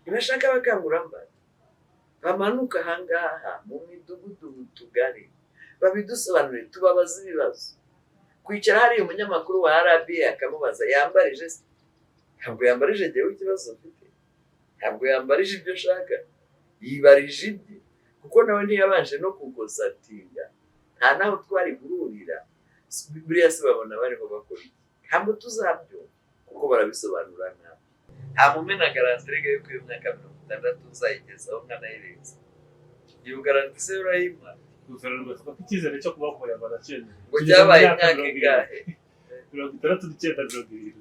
Ntibashaka abakangurambaga bamanuka ahangaha mu midugudu, mu tugari, babidusobanurire, tubabaze ibibazo. Kwicara hariya umunyamakuru wa RBA akamubaza, yambarije se? Ntabwo yambarije njyewe ikibazo mfite, ntabwo yambarije ibyo nshaka, yibarije ibye, kuko nawe ntiyabanje no kugozatinga, nta naho twari guhurira. Buriya se babona bariho bakora iki? Ntabwo tuzabyumva kuko barabisobanura nabi. Nta mumena garantie rega yuko iyo myaka 60 uzayigezaho nkanayirenza. Iyo garantie se urayimpa? Guverinoma ivuga ko icyizere cyo kubaho ku Banyarwanda cyiyongera. Ngo cyabaye imyaka ingahe? 69, 70.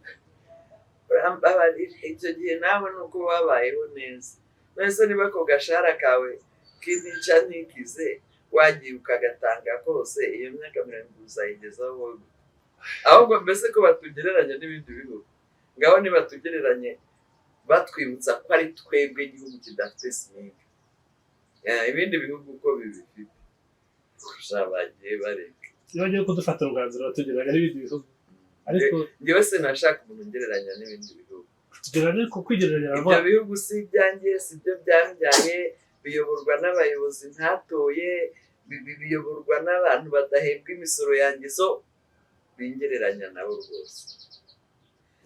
Urambabarira, icyo gihe nawe ni uko wabayeho neza. Mbese niba ako gashahara kawe k'intica ntikize wagiye ukagatanga kose, iyo myaka 70 uzayigezaho wowe? Ahubwo mbese ko batugereranya n'ibindi bihugu, ngaho nibatugereranye batwibutsa ko ari twebwe igihugu kidafite SMIG. Ibindi bihugu uko bibifite kurusha bagiye bareka. Iyo bagiye kudufatira umwanzuro batugereranya n'ibindi bihugu, ariko Njyewe sinashaka umuntu ungereranya n'ibindi bihugu. Tugereranya ku kwigereranya Ibyo baravuga. bihugu si ibyanjye, si byo byambyaye, biyoborwa n'abayobozi ntatoye, biyoborwa n'abantu badahembwa imisoro yanjye, so bingereranya nabo rwose.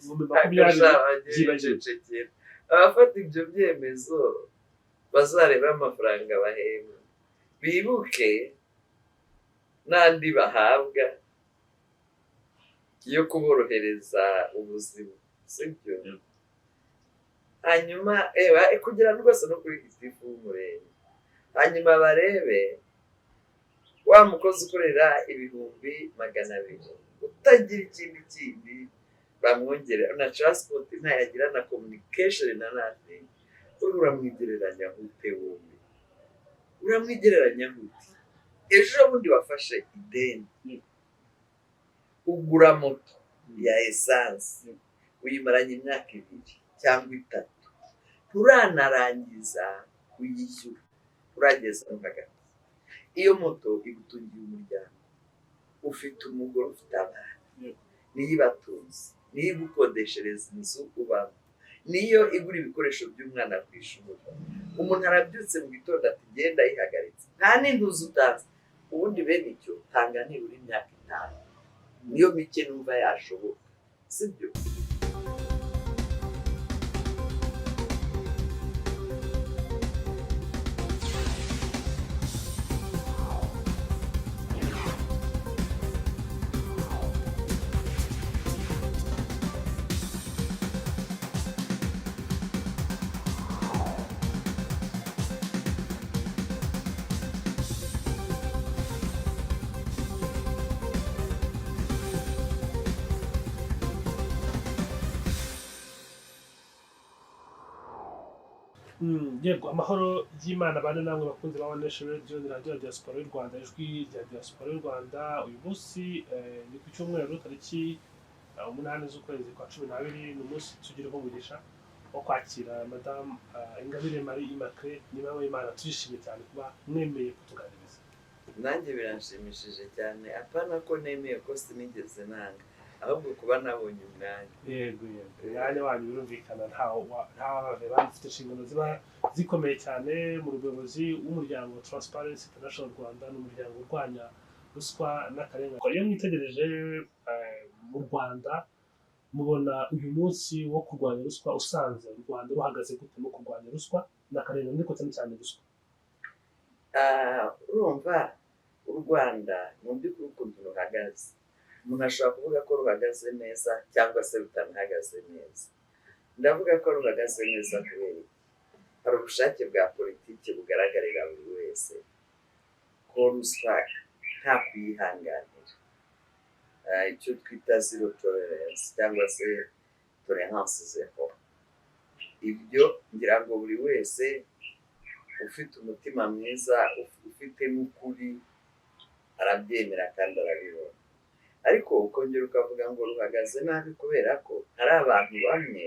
20,000 byibagiwe. Bicecekera. Abafata ibyo byemezo bazarebe amafaranga bahembwa, bibuke n'andi bahabwa yo kuborohereza ubuzima, sibyo? Yego. Hanyuma eba kugira rwose no kuri gitifu w'umurenge, hanyuma barebe wa mukozi ukorera 200,000 utagira ikindi kindi bamwongerera, na transport ntayagira, na communication na nothing, uri uramwigereranya gute wowe? Uramwigereranya gute? Ejo bundi wafashe ideni ugura moto ya essence, uyimaranye imyaka 2 cyangwa 3, nturanarangiza kuyishyura, urageza no hagati. Iyo moto igutungiye umuryango, ufite umugore, ufite abana, niyo ibatunze, niyo igukodeshereza inzu ubamo, niyo igura ibikoresho by'umwana ku ishuri. Umuntu arabyutse mu gitondo ati genda yihagaritse, nta n'intuzi utanze. Ubundi bene icyo tanga nibura imyaka 5, niyo mike numva yashoboka, sibyo? Yego, amahoro y'Imana bane namwe bakunzi ba One Nation Radio, ni radiyo ya diaspora y'u Rwanda, ijwi rya diaspora y'u Rwanda. Uyu munsi ni ku cyumweru tariki 8 z'ukwezi kwa 12, ni umunsi tugiriho umugisha wo kwakira Madamu Ingabire Marie Immaculée nyuma w'Imana. Turishimye cyane kuba mwemeye kutuganiriza. Nanjye biranshimishije cyane, apana ko nemeye, ko sinigeze nanga, ahubwo kuba nabonye umwanya. Yego, umwanya wanyu birumvikana ntawabave, bafite inshingano ziba zikomeye cyane mu buyobozi w'umuryango Transparency International Rwanda, ni umuryango urwanya ruswa n'akarengane. Iyo mwitegereje mu Rwanda, mubona uyu munsi wo kurwanya ruswa usanze u Rwanda ruhagaze gute mu kurwanya ruswa n'akarengane, ariko cyane cyane ruswa? Urumva u Rwanda mu by'ukuri ukuntu ruhagaze, umuntu ashobora kuvuga ko ruhagaze neza cyangwa se rutanahagaze neza. Ndavuga ko ruhagaze neza kubera iki? Hari ubushake bwa politiki bugaragarira buri wese ko ruswa nta kuyihanganira, icyo twita zero tolerance cyangwa se tolerance zero. Ibyo ngira ngo buri wese ufite umutima mwiza, ufite n'ukuri, arabyemera kandi arabibona. Ariko ukongera ukavuga ngo ruhagaze nabi kubera ko hari abantu bamwe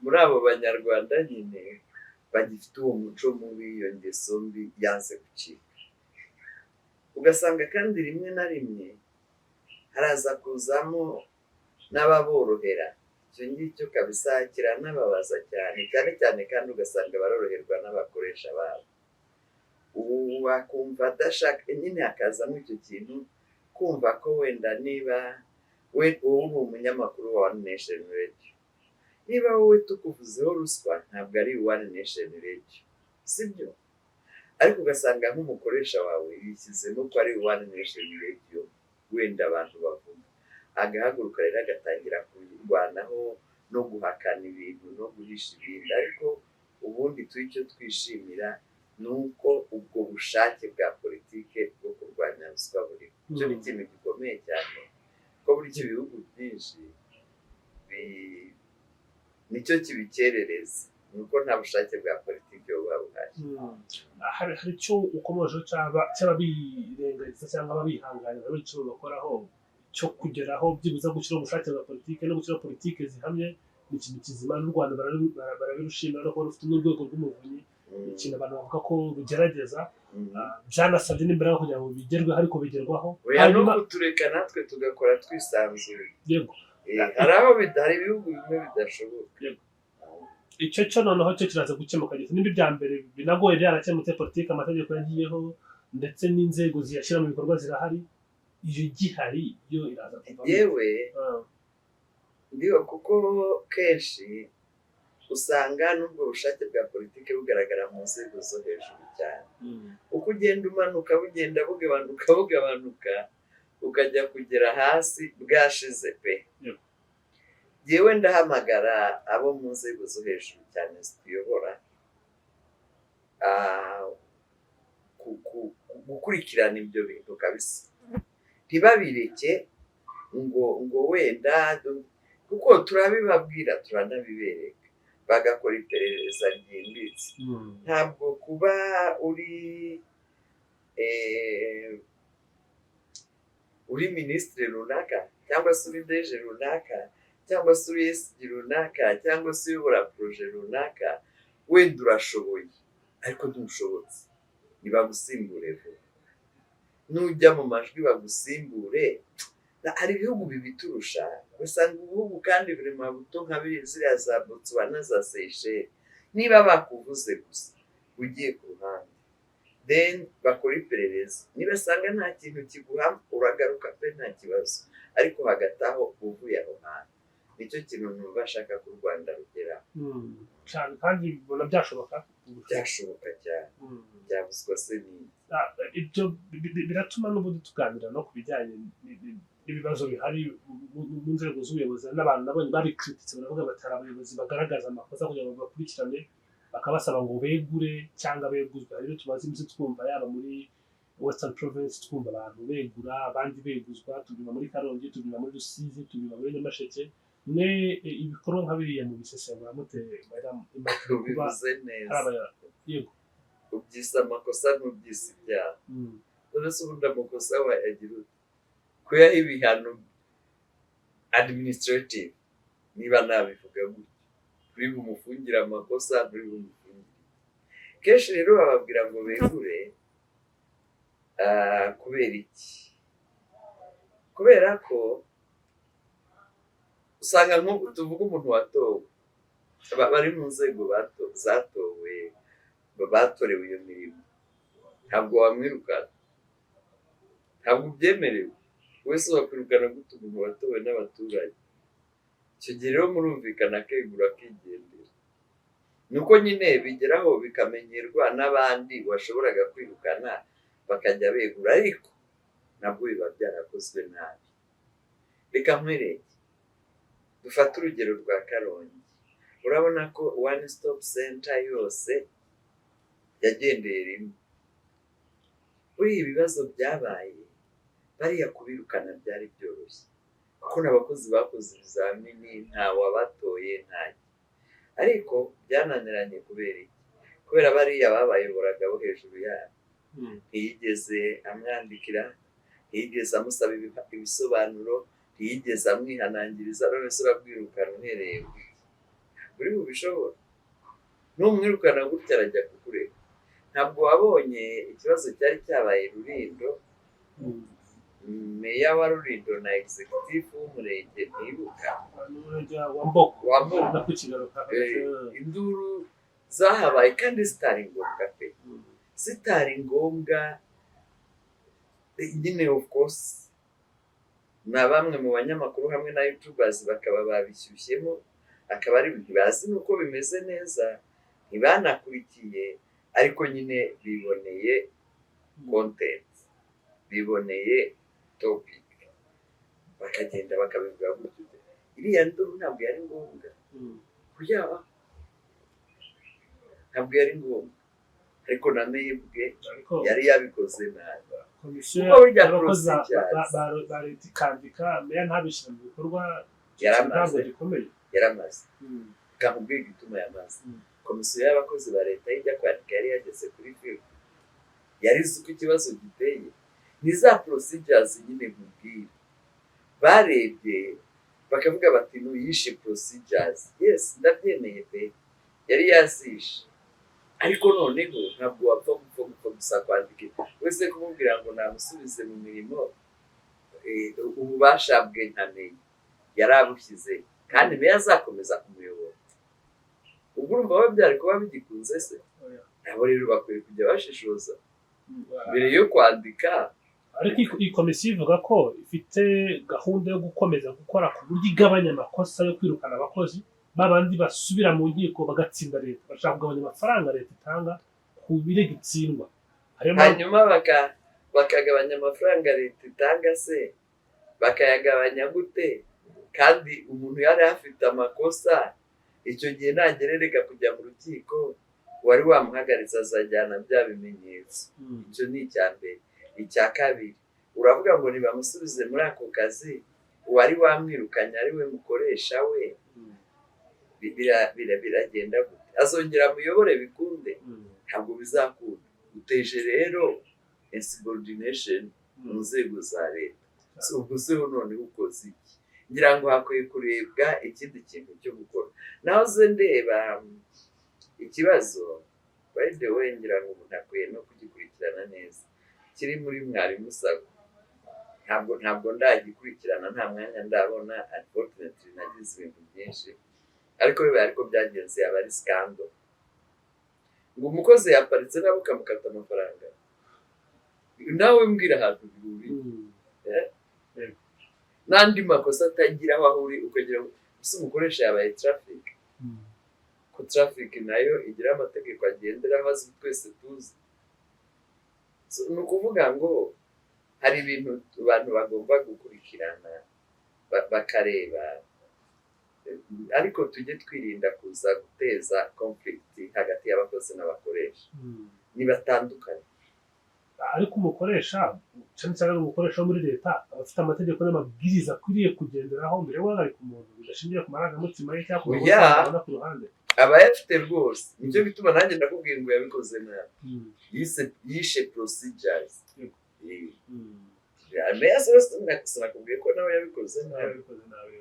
muri abo Banyarwanda nyine bagifite uwo muco mubi, iyo ngeso mbi yanze gucika. Ugasanga kandi rimwe na rimwe haraza kuzamo n'ababorohera. Icyo ngicyo kabisa kiranababaza cyane cyane cyane, kandi ugasanga baroroherwa n'abakoresha babo. Ubu wakumva adashaka nyine, hakazamo icyo kintu kumva ko wenda niba we wowe uri umunyamakuru wa One Nation Radio, niba wowe tukuvuzeho ruswa, ntabwo ari One Nation Radio, sibyo? Ariko ugasanga nk'umukoresha wawe yishyizemo ko ari One Nation Radio wenda abantu bavuga, agahaguruka rero agatangira kurwanaho no guhakana ibintu no guhisha ibindi. Ariko ubundi turi icyo twishimira ni uko ubwo bushake bwa politike bwo kurwanya ruswa buriho. Icyo ni ikintu gikomeye cyane, ko burya ibihugu byinshi nicyo kibikerereza, ni uko nta bushake bwa politiki buba buhari. Hari icyo ukomojeho cy'ababirengagiza cyangwa ababihanganira, icyo bakoraho cyo kugeraho byibuze gushyiraho ubushake bwa politiki no gushyiraho politiki zihamye ni ikintu kizima, n'u Rwanda barabirushimira no kuba rufite n'urwego rw'umuvunyi. Ikintu abantu bavuga ko rugerageza, byanasabye n'imbaraga kugira ngo bigerweho, ariko bigerwaho. Oya, no Hanyuma kutureka natwe tugakora twisanzuye. Hari aho hari ibihugu bimwe bidashoboka. Icyo cyo noneho cyo kiraza gukemuka gito nimba ibya mbere binagoye byarakemutse, politiki, amategeko yagiyeho, ndetse n'inzego ziyashyira mu bikorwa zirahari, iyo igihari yo iraza kuvamo. Yewe, ndiho kuko kenshi usanga n'ubwo bushake bwa politiki bugaragara mu nzego zo hejuru cyane. Uko ugenda umanuka, bugenda bugabanuka, bugabanuka, ukajya kugera hasi bwashize pe. Yewe, ndahamagara abo mu nzego zo hejuru cyane zituyobora gukurikirana ibyo bintu kabisa, ntibabireke ngo wenda kuko turabibabwira, turanabibereka, bagakora iperereza ryimbitse. Ntabwo kuba uri minisitiri runaka, cyangwa se uri DG runaka, cyangwa se uri SG runaka, cyangwa se uyobora projet runaka, wenda urashoboye ariko ntushobotse, ntibagusimbure vuba. Nujya mu majwi bagusimbure. Hari ibihugu bibiturusha, usanga ibihugu kandi biri mu buto nka biriya, ziriya za Botswana, za Seychelles, niba bakuvuze gusa ugiye ku ruhande, then bakora iperereza, nibasanga nta kintu kiguhama uragaruka pe, nta kibazo. Ariko hagati aho uvuye aho hantu, nicyo kintu numva ashaka ko u Rwanda rugeraho. Cyane, kandi mbona byashoboka. Byashoboka cyane. Byabuzwa se n'iki? Ibyo biratuma n'ubundi tuganira no ku bijyanye n'ibibazo bihari mu nzego z'ubuyobozi. N'abantu nabonye babikrititse, baravuga bati hari abayobozi bagaragaza amakosa kugira ngo bakurikirane, bakabasaba ngo begure cyangwa beguzwe. Hari ibyo tumaze iminsi twumva, yaba muri Western Province twumva abantu begura, abandi beguzwa, tubyumva muri Karongi, tubyumva muri Rusizi, tubyumva muri Nyamasheke. Mwe ibikorwa nka biriya mu bisesengura mute, Madam Immaculée, kuba Ubivuze neza. hari yego. Ubyise amakosa, ntubyise ibyaha. None se ubundi amakosa wayagira ute? Kuyaha ibihano administrative, niba nabivuga gutyo, turi bumufungire amakosa, turi bumufungire kenshi rero bababwira ngo begure. Kubera iki? Kubera ko usanga nk'ubu tuvuga umuntu watowe, bari mu nzego zatowe, batorewe iyo mirimo, ntabwo wamwirukana, ntabwo ubyemerewe. Wese wakwirukana gute umuntu watowe n'abaturage? Icyo gihe rero murumvikana, akegura akigendera. Ni uko nyine bigeraho bikamenyerwa n'abandi washoboraga kwirukana bakajya begura, ariko nabwo biba byarakozwe nabi. Reka nkwereke, dufate urugero rwa Karongi. Urabona ko One Stop Center yose yagendeye rimwe. Buriya ibibazo byabaye, bariya kubirukana byari byoroshye, kuko n'abakozi bakoze ibizamini, nta wabatoye, ntacyo. Ariko byananiranye kubera iki? Kubera bariya babayoboraga bo hejuru yabo. Ntiyigeze amwandikira, ntiyigeze amusaba ibisobanuro, ntiyigeze amwihanangiriza. None se urabwirukana uhereye ku iki? Uri bubishobora? Numwirukana gutya arajya kukureka. Ntabwo wabonye ikibazo cyari cyabaye Rulindo? Meya wa Rulindo na executive w'umurenge ntibuka. N'umurenge wa Mbogo. Wa Mbogo. No kukigaruka. Induru zahabaye kandi zitari ngombwa pe, zitari ngombwa nyine. Of course na bamwe mu banyamakuru hamwe na youtubers bakaba babishyushyemo, akaba ari ntibazi nuko bimeze neza, ntibanakurikiye, ariko nyine biboneye content, biboneye topic, bakagenda bakabivuga gutyo. Iriya nduru ntabwo yari ngombwa kuryaba, ntabwo yari ngombwa, ariko na mebwe ariko yari yabikoze nabi. Komisiyo Kuko burya y'abakozi procedures. ba leta ikandika, meya ntabishyira mu bikorwa. Yaramaze. Ntabwo gikomeye. Yaramaze. Kamubwira igituma yamaze. Komisiyo y'abakozi ba leta ijya kwandika yari yageze kuri field, yari izi uko ikibazo giteye. Ni za procedures nyine nkubwira, barebye bakavuga bati: "Nuyishe procedures." Yes, ndabyemeye pe, yari yazishe, ariko noneho ntabwo wapfa gupfa gusa kwandika wese kumubwira ngo namusubize mu mirimo. Ububasha bwe ntamenye yari abushyize, kandi meya azakomeza kumuyobora. Ubwo urumva we byari kuba bigikunze se? Oya. Nabo rero bakwiye kujya bashishoza mbere yo kwandika. Ariko iyi komisiyo ivuga ko ifite gahunda yo gukomeza gukora ku buryo igabanya amakosa yo kwirukana abakozi, babandi basubira mu nkiko bagatsinda leta. Bashaka kugabanya amafaranga leta itanga ku birego itsindwa. Ariyo mpamvu. Hanyuma bakagabanya amafaranga leta itanga se, bakayagabanya gute kandi umuntu yari afite amakosa? Icyo gihe nagerereka kujya mu rukiko, wari wamuhagaritse azajyana bya bimenyetso. Icyo ni icya mbere. Icya kabiri, uravuga ngo nibamusubize muri ako kazi, uwari wamwirukanye ari we mukoresha we. Biragenda gute? Azongera amuyobore bikunde? Ntabwo bizakunda. Uteje rero insubordination mu nzego za leta. So, ubwo se noneho ukoze iki? Ngira ngo hakwiye kurebwa ikindi kintu cyo gukora. Naho ze ndeba ikibazo, by the way, ngira ngo umuntu akwiye no kugikurikirana neza, kiri muri Mwarimu SACCO. Ntabwo ndagikurikirana, nta mwanya ndabona, unfortunately nagize ibintu byinshi, ariko bibaye ariko byagenze yaba ari scandal. Ngo umukozi yaparitse nawe ukamukata amafaranga, nawe mbwira ahantu bihuriye n'andi makosa atagira aho ahuri, ukagira ngo ese umukoresha yabaye traffic, ko traffic nayo igira amategeko agenderaho azi twese tuzi. So, ni ukuvuga ngo hari ibintu abantu bagomba gukurikirana, bakareba, ariko tujye twirinda kuza guteza conflict hagati y'abakozi n'abakoresha. Nibatandukanye. Ariko umukoresha, cyane cyane umukoresha wo muri leta, aba afite amategeko n'amabwiriza akwiriye kugenderaho mbere yo guhagarika umuntu bidashingiye ku marangamutima ye cyangwa ku Oya. makosa abona ku ruhande. Aba ayafite rwose. Nicyo gituma nanjye ndakubwiye ngo yabikoze nabi. Yishe procedures. Yego. Meya sinakubwiye ko nawe yabikoze nabi? Yabikoze nabi.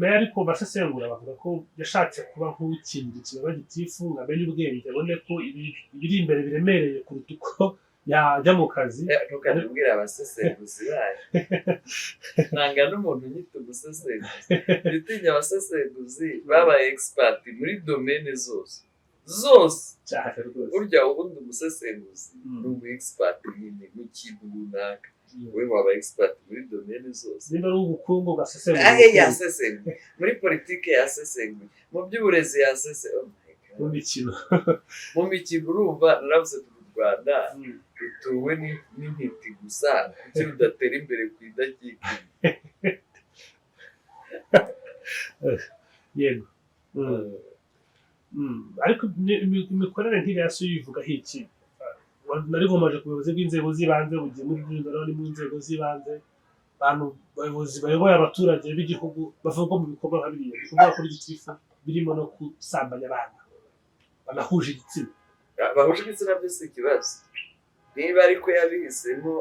Meya ariko basesengura bavuga ko yashatse kuba nk'ukingira ikibaba gitifu ngo amenye ubwenge, abone ko ibiri imbere biremereye kuruta uko yajya mu kazi. Ntukajya ubwira abasesenguzi bayo. Nanga n'umuntu unyita umusesenguzi. Jya abasesenguzi babaye expert muri domaine zose zose. Cyane rwose. Burya ubundi umusesenguzi ni umu expert nyine mu kintu runaka. We waba expert muri domaine zose. Nimba ari ubukungu ugasesengura ahe ubukungu. Yasesenguye muri politike, yasesenguye mu by'uburezi, yasesenguye, oh my God. Mu mikino. Mu mikino. Urumva naravuze tuti u Rwanda rutuwe n'intiti gusa, kuki rudatera imbere ku idakika? Yego. Ariko imikorere nk'iriya so yivugaho iki? Nari nkomeje ku buyobozi bw'inzego z'ibanze, bugiye muri Rulindo, naho ni mu nzego z'ibanze, abantu abayobozi bayoboye abaturage b'igihugu bavuga mu bikorwa nka biriya bikorwa kuri gitifu, birimo no gusambanya abana banahuje igitsina. Bahuje igitsina byo si ikibazo niba ariko yabihisemo,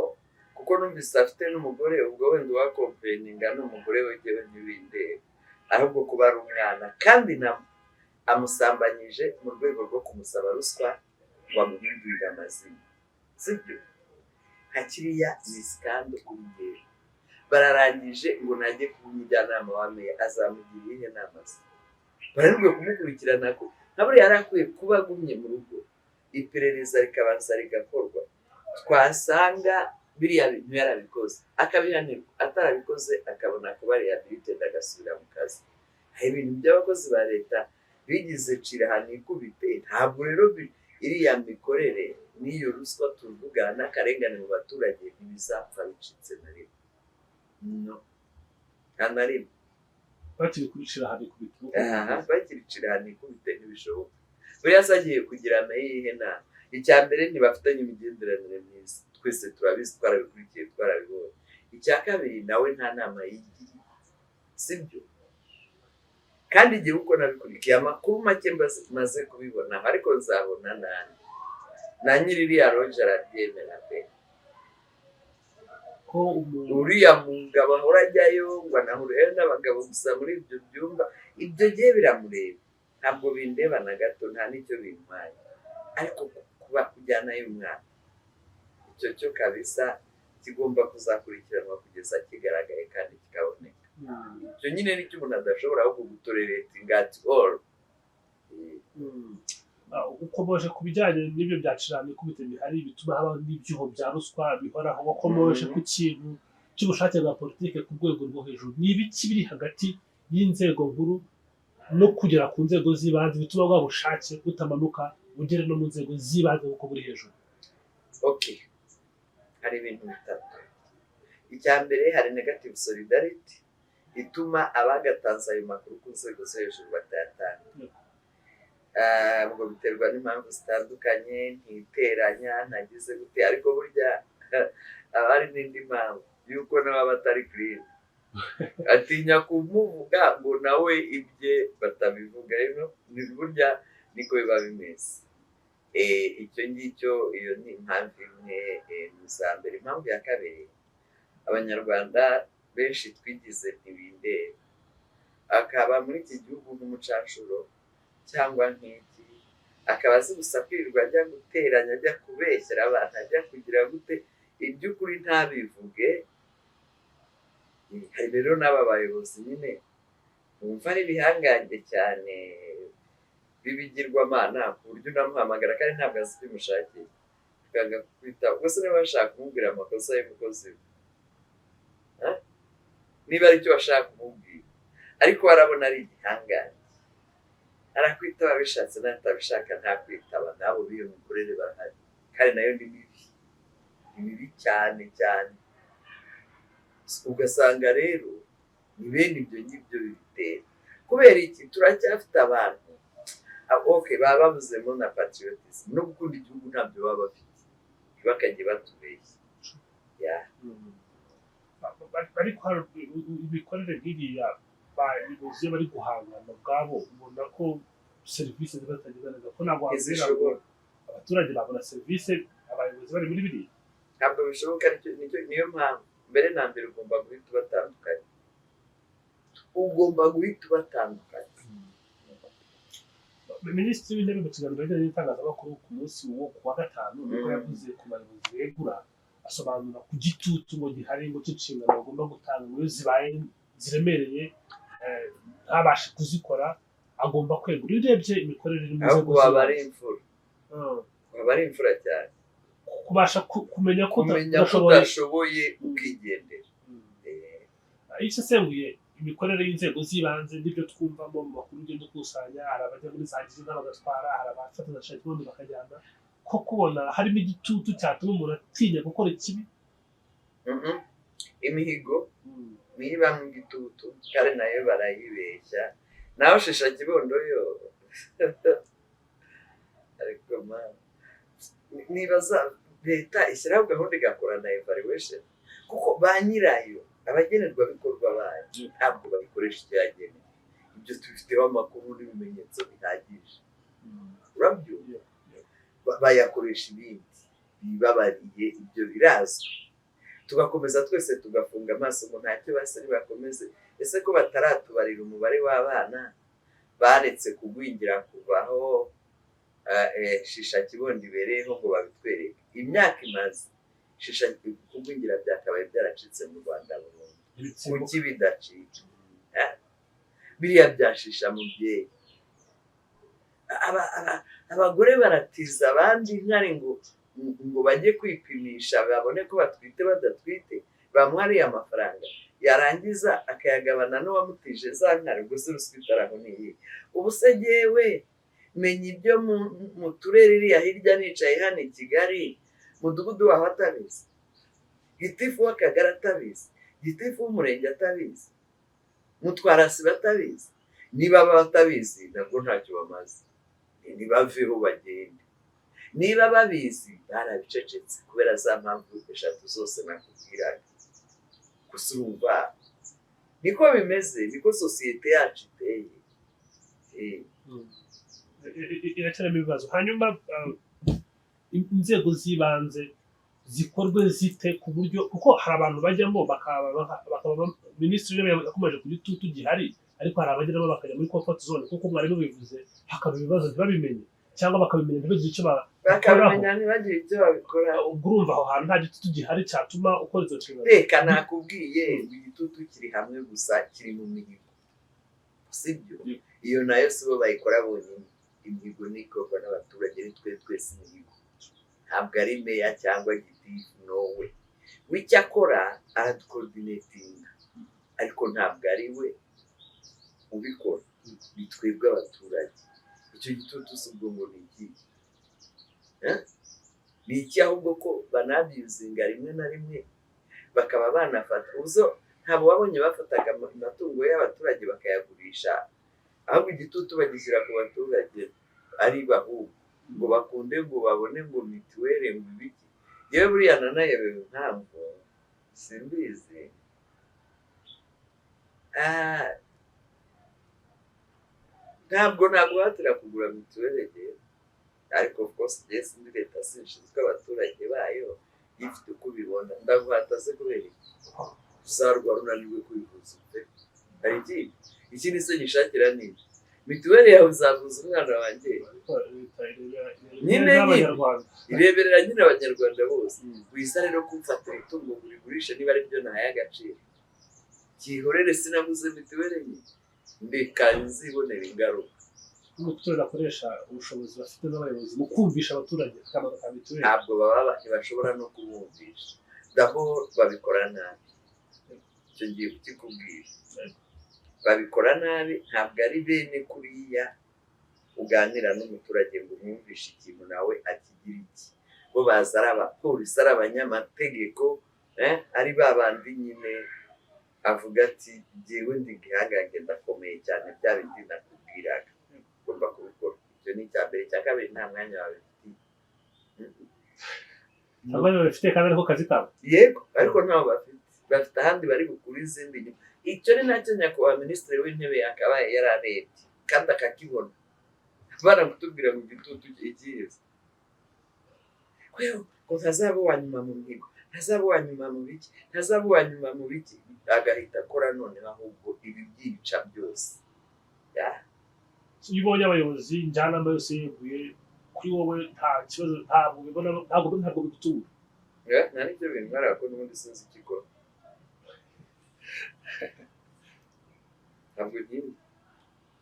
kuko numvise afite n'umugore. Ubwo wenda uwacomplaininga ni umugore we, jyewe ntibindeba, ahubwo kuba ari umwana kandi na amusambanyije mu rwego rwo kumusaba ruswa ngo amuhindurire amazina, sibyo? Nka kiriya ni scandal kuri njyewe. Bararangije ngo najye kuba umujyanama wa meya, azamugira iyihe nama se? Baranubwo kumukurikirana ko nka buriya yari akwiye kuba agumye mu rugo, iperereza rikabanza rigakorwa, twasanga biriya bintu yarabikoze akabihanirwa, atarabikoze akabona kuba rehabilited agasubira mu kazi. Hari ibintu by'abakozi ba leta bigize cira ahantu ikubite. Ntabwo rero iriya mikorere n'iyo ruswa tuvuga n'akarengane mu baturage ntibizapfa bicitse na rimwe, no, nta na rimwe. Bakiri kubicira ahantu ikubita. Aha bakiricira ahantu ikubite, ntibishoboka. Buriya se agiye kugira iyihe nama? Icya mbere, ntibafitanye imigenderanire myiza, twese turabizi, twarabikurikiye, twarabibonye. Icya kabiri, nawe nta nama yigiriye, sibyo? Kandi igihe uko nabikurikiye, amakuru make maze kubibona, ariko nzabona nani na nyiri iriya lodge arabyemera pe. Ko umuntu Uriya mugabo ahora ajyayo ngo anahurirayo n'abagabo gusa muri ibyo byumba, ibyo gihe biramureba, ntabwo bindeba na gato, nta n'icyo bintwaye. Ariko kuba kujyanayo umwana, icyo cyo kabisa kigomba kuzakurikiranwa kugeza kigaragaye kandi kikaboneka. Icyo nyine nicyo umuntu adashobora ahubwo gutoleratinga at all. Ukomoje ku bijyanye n'ibyo bya cirana ikubite bihari bituma habaho n'ibyuho bya ruswa bihoraho. Wakomoje ku kintu cy'ubushake bwa politike ku rwego rwo hejuru. Ni ibiki biri hagati y'inzego nkuru no kugera ku nzego z'ibanze bituma bwa bushake butamanuka ugere no mu nzego z'ibanze kuko buri hejuru? Okay, hari ibintu bitatu. Icya mbere, hari negative solidarity ituma abagatanze ayo makuru ku nzego zo hejuru batayatanga. Ubwo biterwa n'impamvu zitandukanye, ntiteranya, ntagize gute, ariko burya haba hari n'indi mpamvu y'uko nawe aba atari clean, atinya kumuvuga ngo nawe ibye batabivuga. Rero ni burya niko biba bimeze. Icyo ngicyo, iyo ni impamvu imwe mu za mbere. Impamvu ya kabiri, Abanyarwanda benshi twigize ntibindeba, akaba muri iki gihugu nk'umucanshuro cyangwa nk'iki, akaba azi gusa kwirirwa ajya guteranya, ajya kubeshyera abantu, ajya kugira gute, iby'ukuri ntabivuge. Hari rero n'aba bayobozi nyine bumva ari ibihangange cyane b'ibigirwamana, ku buryo unamuhamagara kandi ntabwo azi ibyo umushakiye, akanga kukwitaba. Ubwo se niba bashaka kumubwira amakosa y'umukozi we, ha? Niba aricyo bashaka kumubwira, ariko arabona ari igihangange, arakwitaba bishatse, n'atabishaka ntakwitaba. Nabo b'iyo mikorere barahari, kandi nayo ni mibi, ni mibi cyane cyane. Ugasanga rero ni bene ibyo ngibyo bibitera. Kubera iki? Turacyafite abantu, okay, baba babuzemo na patriotism no gukunda igihugu, ntabyo baba bafite, ntibakajye batubeshya ya. Ariko hari imikorere nk'iriya, abayobozi iyo bari guhangana ubwabo ubona ko serivisi ziba zitagenda neza, ko ntabwo wabwira ngo Ntizishobora. abaturage babona serivisi abayobozi bari muri biriya. Ntabwo bishoboka. Niyo mpamvu mbere na mbere ugomba guhita ubatandukanya, ugomba guhita ubatandukanya. Minisitiri w'Intebe mu kiganiro yagiranye n'itangazamakuru ku munsi wo ku wa gatanu nibwo yavuze ku bayobozi begura, asobanura ku gitutu ngo gihari, ngo cy'inshingano bagomba gutanga, ngo iyo zibaye ziremereye ntabashe kuzikora agomba kwegura. Iyo urebye imikorere iri mu nzego Ahubwo waba ari z'ibanze, imfura, waba ari imfura cyane. Kubasha kumenya ko kumenya ko udashoboye. Udashoboye ukigendera. Iyo usesenguye imikorere y'inzego z'ibanze n'ibyo twumvamo mu makuru ugenda ukusanya, hari abajya muri za girinka bagatwara, hari abafata za shakimondo bakajyana, ko kubona harimo igitutu cyatuma umuntu atinya gukora ikibi? Imihigo niyo ibamo igitutu, kandi nayo barayibeshya. Naho shisha kibondo yo, ariko man, nibaza leta ishyiraho gahunda igakora na evaluation, kuko ba nyirayo, abagenerwabikorwa bayo, ntabwo bayikoresha icyo yagenewe. Ibyo tubifiteho amakuru n'ibimenyetso bihagije, urabyumva? Bayakoresha ibindi bibabariye, ibyo birazwi. Tugakomeza twese tugafunga amaso ngo ntacyo basa, ntibakomeze. Ese ko bataratubarira umubare w'abana baretse kugwingira kuvaho shisha kibondo ibereyeho ngo babitwereke imyaka imaze? Shisha, kugwingira byakabaye byaracitse mu Rwanda burundu. Kuki bidacika? Biriya byashisha mubyeyi. Abagore baratiza abandi inkari ngo bajye kwipimisha babone ko batwite badatwite, bamuha ariya mafaranga, yarangiza akayagabana n'uwamutije za nkari. Ubwo se ruswa itaraho ni iyihe? Ubu se jyewe menya ibyo mu turere iriya hirya nicaye hano i Kigali, mudugudu waho atabizi, gitifu w'akagari atabizi, gitifu w'umurenge atabizi, mutwarasibo atabizi? Niba baba batabizi nabwo ntacyo bamaze, ntibaveho bagende. Niba babizi barabicecetse kubera za mpamvu eshatu zose nakubwiraga. Gusa urumva niko bimeze, niko sosiyete yacu iteye. Iracyarimo ibibazo. Hanyuma inzego z'ibanze zikorwe zite ku buryo, kuko hari abantu bajyamo bakaba minisitiri w'intebe yakomeje ku gitutu gihari, ariko hari abageramo bakajya muri comfort zone, kuko mwari mubivuze, hakaba ibibazo ntibabimenye cyangwa bakabimenya ntibagire icyo bakoraho. Bakabimenya ntibagire icyo babikoraho. Ubwo urumva aho hantu nta gitutu gihari cyatuma ukora izo nshingano? Reka, nakubwiye ngo igitutu kiri hamwe gusa, kiri mu mihigo, sibyo? Iyo nayo si bo bayikora bonyine. Imihigo ni ikorwa n'abaturage, ni twe twese. Imihigo ntabwo ari meya cyangwa gitifu nowe. We icyo akora araducoordinatinga, ariko ntabwo ari we ubikora, ni twebwe abaturage. Icyo gitutu si ubwo ngo ni iki? Eh? Ni iki ahubwo ko banabyuzinga rimwe na rimwe bakaba banafata uzo? Ntabwo wabonye bafataga amatungo y'abaturage bakayagurisha? Ahubwo igitutu bagishyira ku baturage ari bahubwo ngo bakunde ngo babone ngo mituweli ngo ibiki. Yewe, buriya nanayobewe impamvu, simbizi. Ntabwo naguhatira kugura mituweli rero, ariko of course njye sindi leta, sinshinzwe abaturage bayo, ifite uko ubibona. Ndaguhata se kubera iki? Uzarwara unanirwe kwivuza pe. Hari ikindi? Ikindi se gishakira ni iki? Mituweli yawe uzavuza umwana wanjye? Ariko leta irebera Nyine neza Abanyarwanda. Ireberera nyine Abanyarwanda bose. Wiza rero kumfatira itungo ngo urigurishe niba ari byo ntaye agaciro, cyihorere. Sinaguze mituweli nyine, ndeka nzibonera ingaruka. N'umuturage akoresha ubushobozi bafite n'abayobozi mu kumvisha abaturage akamaro ka mituweli. Ntabwo baba, ntibashobora no kubumvisha daho, babikora nabi. Icyo ngiye kukikubwira, babikora nabi. Ntabwo ari bene kuriya uganira n'umuturage ngo umwumvishe ikintu nawe akigira iki. Bo baza ari abapolisi, ari abanyamategeko, ari ba bandi nyine avuga ati: "Jyewe ndi igihangange, ndakomeye cyane, bya bindi nakubwiraga ugomba kubikora." Icyo ni icya mbere. Icya kabiri, nta mwanya babifitiye. Nta mwanya babifite kandi ariko kazi kabo. Yego, ariko ntawo bafite, bafite ahandi bari bukure izindi nyuma. Icyo ni nacyo nyakubahwa minisitiri w'intebe yakabaye yararebye kandi akakibona, baramutubwira ngo igitutu ikize ngo ntazaba uwa nyuma mu mihigo, ntazaba uwa nyuma mu biki, ntazaba uwa nyuma mu biki, agahita akora noneho ahubwo ibi byica byose. Iyo ubonye abayobozi njyanama yose yeguye, kuri wowe nta kibazo? Ntabwo ubibona, ntabwo bigutunga? Nta n'ibyo bintwara, ko n'ubundi sinzi icyo ikora. Ntabwo nkindi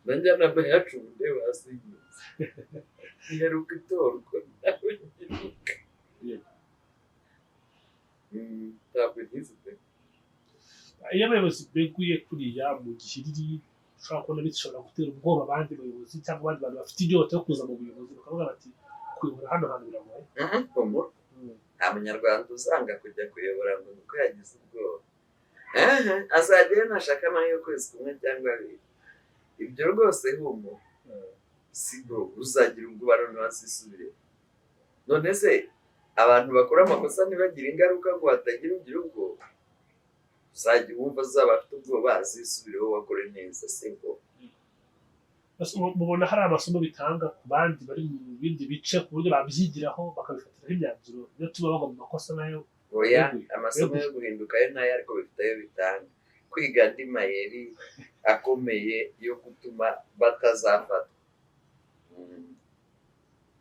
na njyanama yacu ubu ndeba hasi y'iminsi iheruka itorwa, ntabwo nyibuka. Ntabwo nkizi pe. Iyo abayobozi beguye kuriya mu gihiriri, ushobora kubona bishobora gutera ubwoba abandi bayobozi cyangwa abandi bantu bafite inyota yo kuza mu buyobozi, bakavuga bati: "Kuyobora hano hantu biragoye." Humura, nta munyarwanda uzanga kujya kuyobora ngo nuko yagize ubwoba. Azajyayo nashaka amahirwe y'ukwezi kumwe cyangwa abiri. Ibyo rwose humura, sigo uzagira ubwoba noneho azisubire. None se abantu bakora amakosa ntibagire ingaruka ngo hatagira ugira ubwoba? Uzajya wumva azaba afite ubwoba azisubireho, wakore neza, simple. Mubona hari amasomo bitanga ku bandi bari mu bindi bice, ku buryo babyigiraho bakabifatiraho imyanzuro idatuma bagwa mu makosa nayo? Oya. Yeguye. Amasomo yo guhinduka yo ntayo, ariko bifite ayo bitanga kwiga andi mayeri akomeye yo gutuma batazafatwa.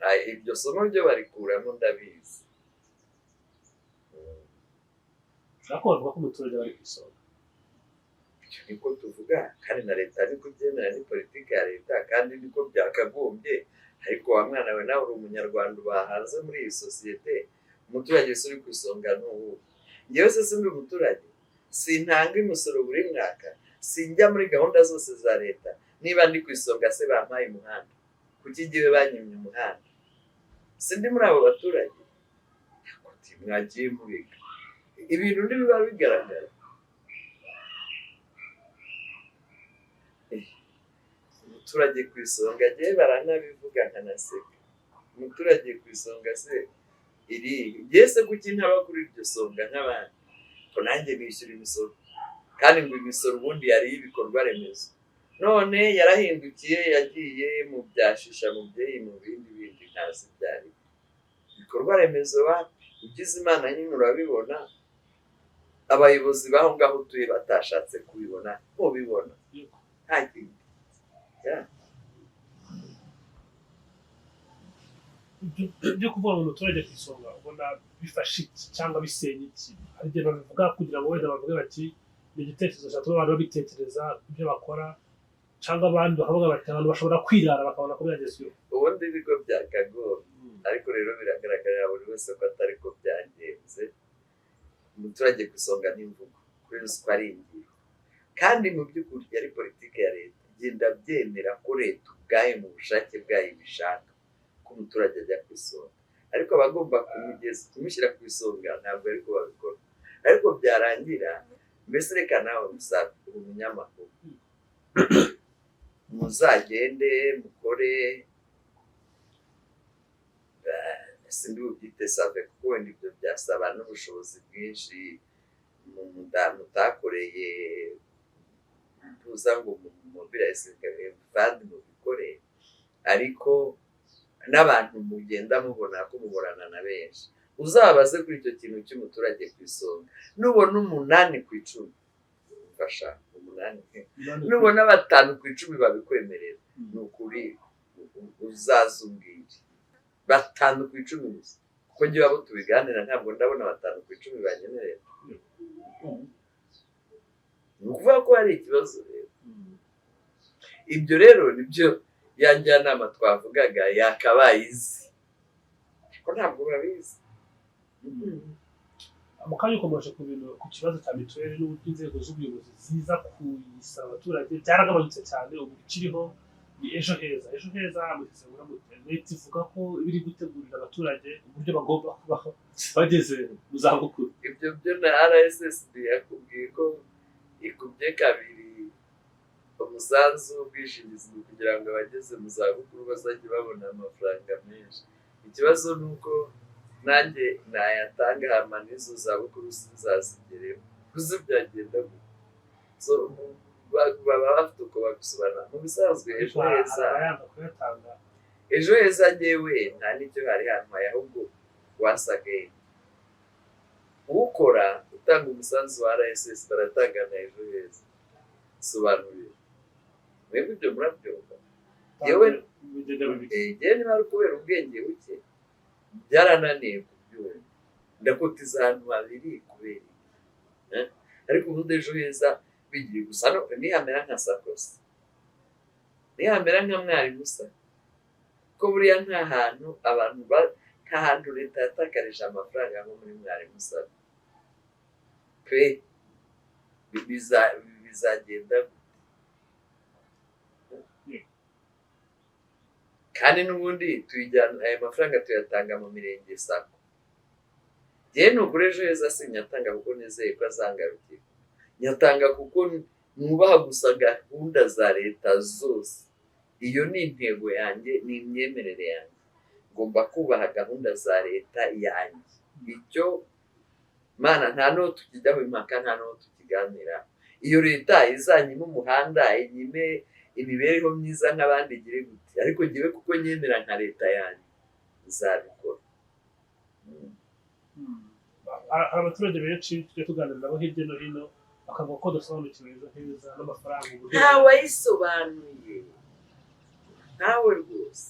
Ay, iryo somo ryo barikuramo, ndabizi. Ariko bavuga ko umuturage bari ku isonga. Icyo niko tuvuga, kandi na leta niko ibyemera, ni politiki ya leta kandi niko byakagombye. Ariko wa mwana we, nawe uri umunyarwanda uba hanze muri iyi sosiyete, umuturage wese uri ku isonga ni uwuhe? Njyewe se sindi umuturage? Sintanga imisoro buri mwaka? Sinjya muri gahunda zose za leta? Niba ndi ku isonga se bampaye umuhanda? Kuki igihe banyimye umuhanda? Sindi muri abo baturage? Mwagiye mubiga ibintu ntibiba bigaragara. Umuturage ku isonga, agiye baranabivuga nkanaseka. Umuturage ku isonga se iri ngese kuki ntaba kuri iryo songa nk'abandi? Ko nanjye nishyura imisoro, kandi ngo imisoro ubundi yari y'ibikorwa remezo, none yarahindukiye yagiye mu byashisha mu byeyi mu bindi bindi ntazi byari ibikorwa remezo. Ugize Imana nyine urabibona, abayobozi baho ngaho utuye batashatse kubibona ntubibona, nta kintu. Ibyo kuvuga ngo umuturage ku isonga ubona bifasha iki cyangwa bisenya iki? Hari igihe babivuga kugira ngo wenda bavuge bati ni igitekerezo cyatuma abantu babitekereza ibyo bakora, cyangwa abandi bakavuga bati abantu bashobora kwirara bakabona ko byagezweho. Ubundi ibigo byakagombye, ariko rero biragaragarira buri wese ko atari ko byagenze. Umuturage ku isonga n'imvugo kuri ruswa ari ingiro, kandi mu by'ukuri yari politiki ya leta. Genda byemera ko leta ubwayo mu bushake bwayo ibishaka ko umuturage ajya ku isonga, ariko abagomba kumushyira ku isonga ntabwo ariko babikora. Ariko byarangira mbese reka nawe musabe umunyamakuru muzagende mukore, sindi bubyite save kuko wenda ibyo byasaba n'ubushobozi bwinshi mutakoreye tuza ngo mobilize fund mubikore, ariko n'abantu mugenda mubona ko mubonana na benshi, uzabaze kuri icyo kintu cy'umuturage ku isonga. Nubona 8 ku 10, mfasha 8, nubona 5 ku 10 babikwemerera, ni ukuri uzaza umbwire. 5 ku 10 gusa, kuko njyewe abo tubiganira ntabwo ndabona 5 ku 10 banyemerera. Ni ukuvuga ko hari ikibazo rero. Ibyo rero nibyo ya njyanama twavugaga yakabaye izi, ariko ntabwo babizi. Mu kanya ukomeje ku bintu ku kibazo cya mituweli n'uburyo inzego z'ubuyobozi ziza kuyisaba abaturage byaragabanutse cyane. Ubu ikiriho ni Ejo Heza. Ejo Heza musesengura mute? Leta ivuga ko biri gutegurira abaturage uburyo bagomba kubaho bageze mu zabukuru. Ibyo byo na RSSB yakubwiye ko ikubye kabiri umusanzu w'ubwishingizi kugira ngo abageze mu zabukuru bazajye babona amafaranga menshi. Ikibazo ni uko nanjye nayatanga hama n'izo zabukuru sinzazigereho, kuko byagenda gutya. Baba bafite uko babisobanura. Mu bisanzwe Ejo Heza, Ejo Heza njyewe nta n'icyo hari hantwaye, ahubwo wasagaye ukora utanga umusanzu wa RSS baratanga na Ejo Heza. Sobanurira mwebwe ibyo murabyumva. Yewe niba ari kubera ubwenge buke byarananiye kubyumva, ndakotiza ahantu habiri kubera iki? Ariko ubundi Ejo Heza bigiye gusa nihamera nka sakosi, nihamera nka mwarimu sa, ko buriya nta hantu abantu nta hantu leta yatakarije amafaranga nko muri mwarimu sa pe, bizagenda. Kandi n'ubundi tuyijyana ayo mafaranga tuyatanga mu mirenge sako. Njyewe ni ukuri Ejo Heza sinyatanga kuko nizeye ko azangarukira, nyatanga kuko nubaha gusa gahunda za leta zose. Iyo ni intego yanjye, ni imyemerere yanjye, ngomba kubaha gahunda za leta yanjye. Icyo mana nta n'uwo tukijyaho impaka, nta n'uwo tukiganira. Iyo leta izanyime umuhanda, inyime imibereho myiza nk'abandi igire gute, ariko njyewe kuko nyemera nka leta yanjye nzabikora. Hari abaturage benshi tujya tuganira nabo hirya no hino bakavuga ko dusobanukiwe Ejo Heza n'amafaranga uburyo ntawayisobanuye, ntawe rwose.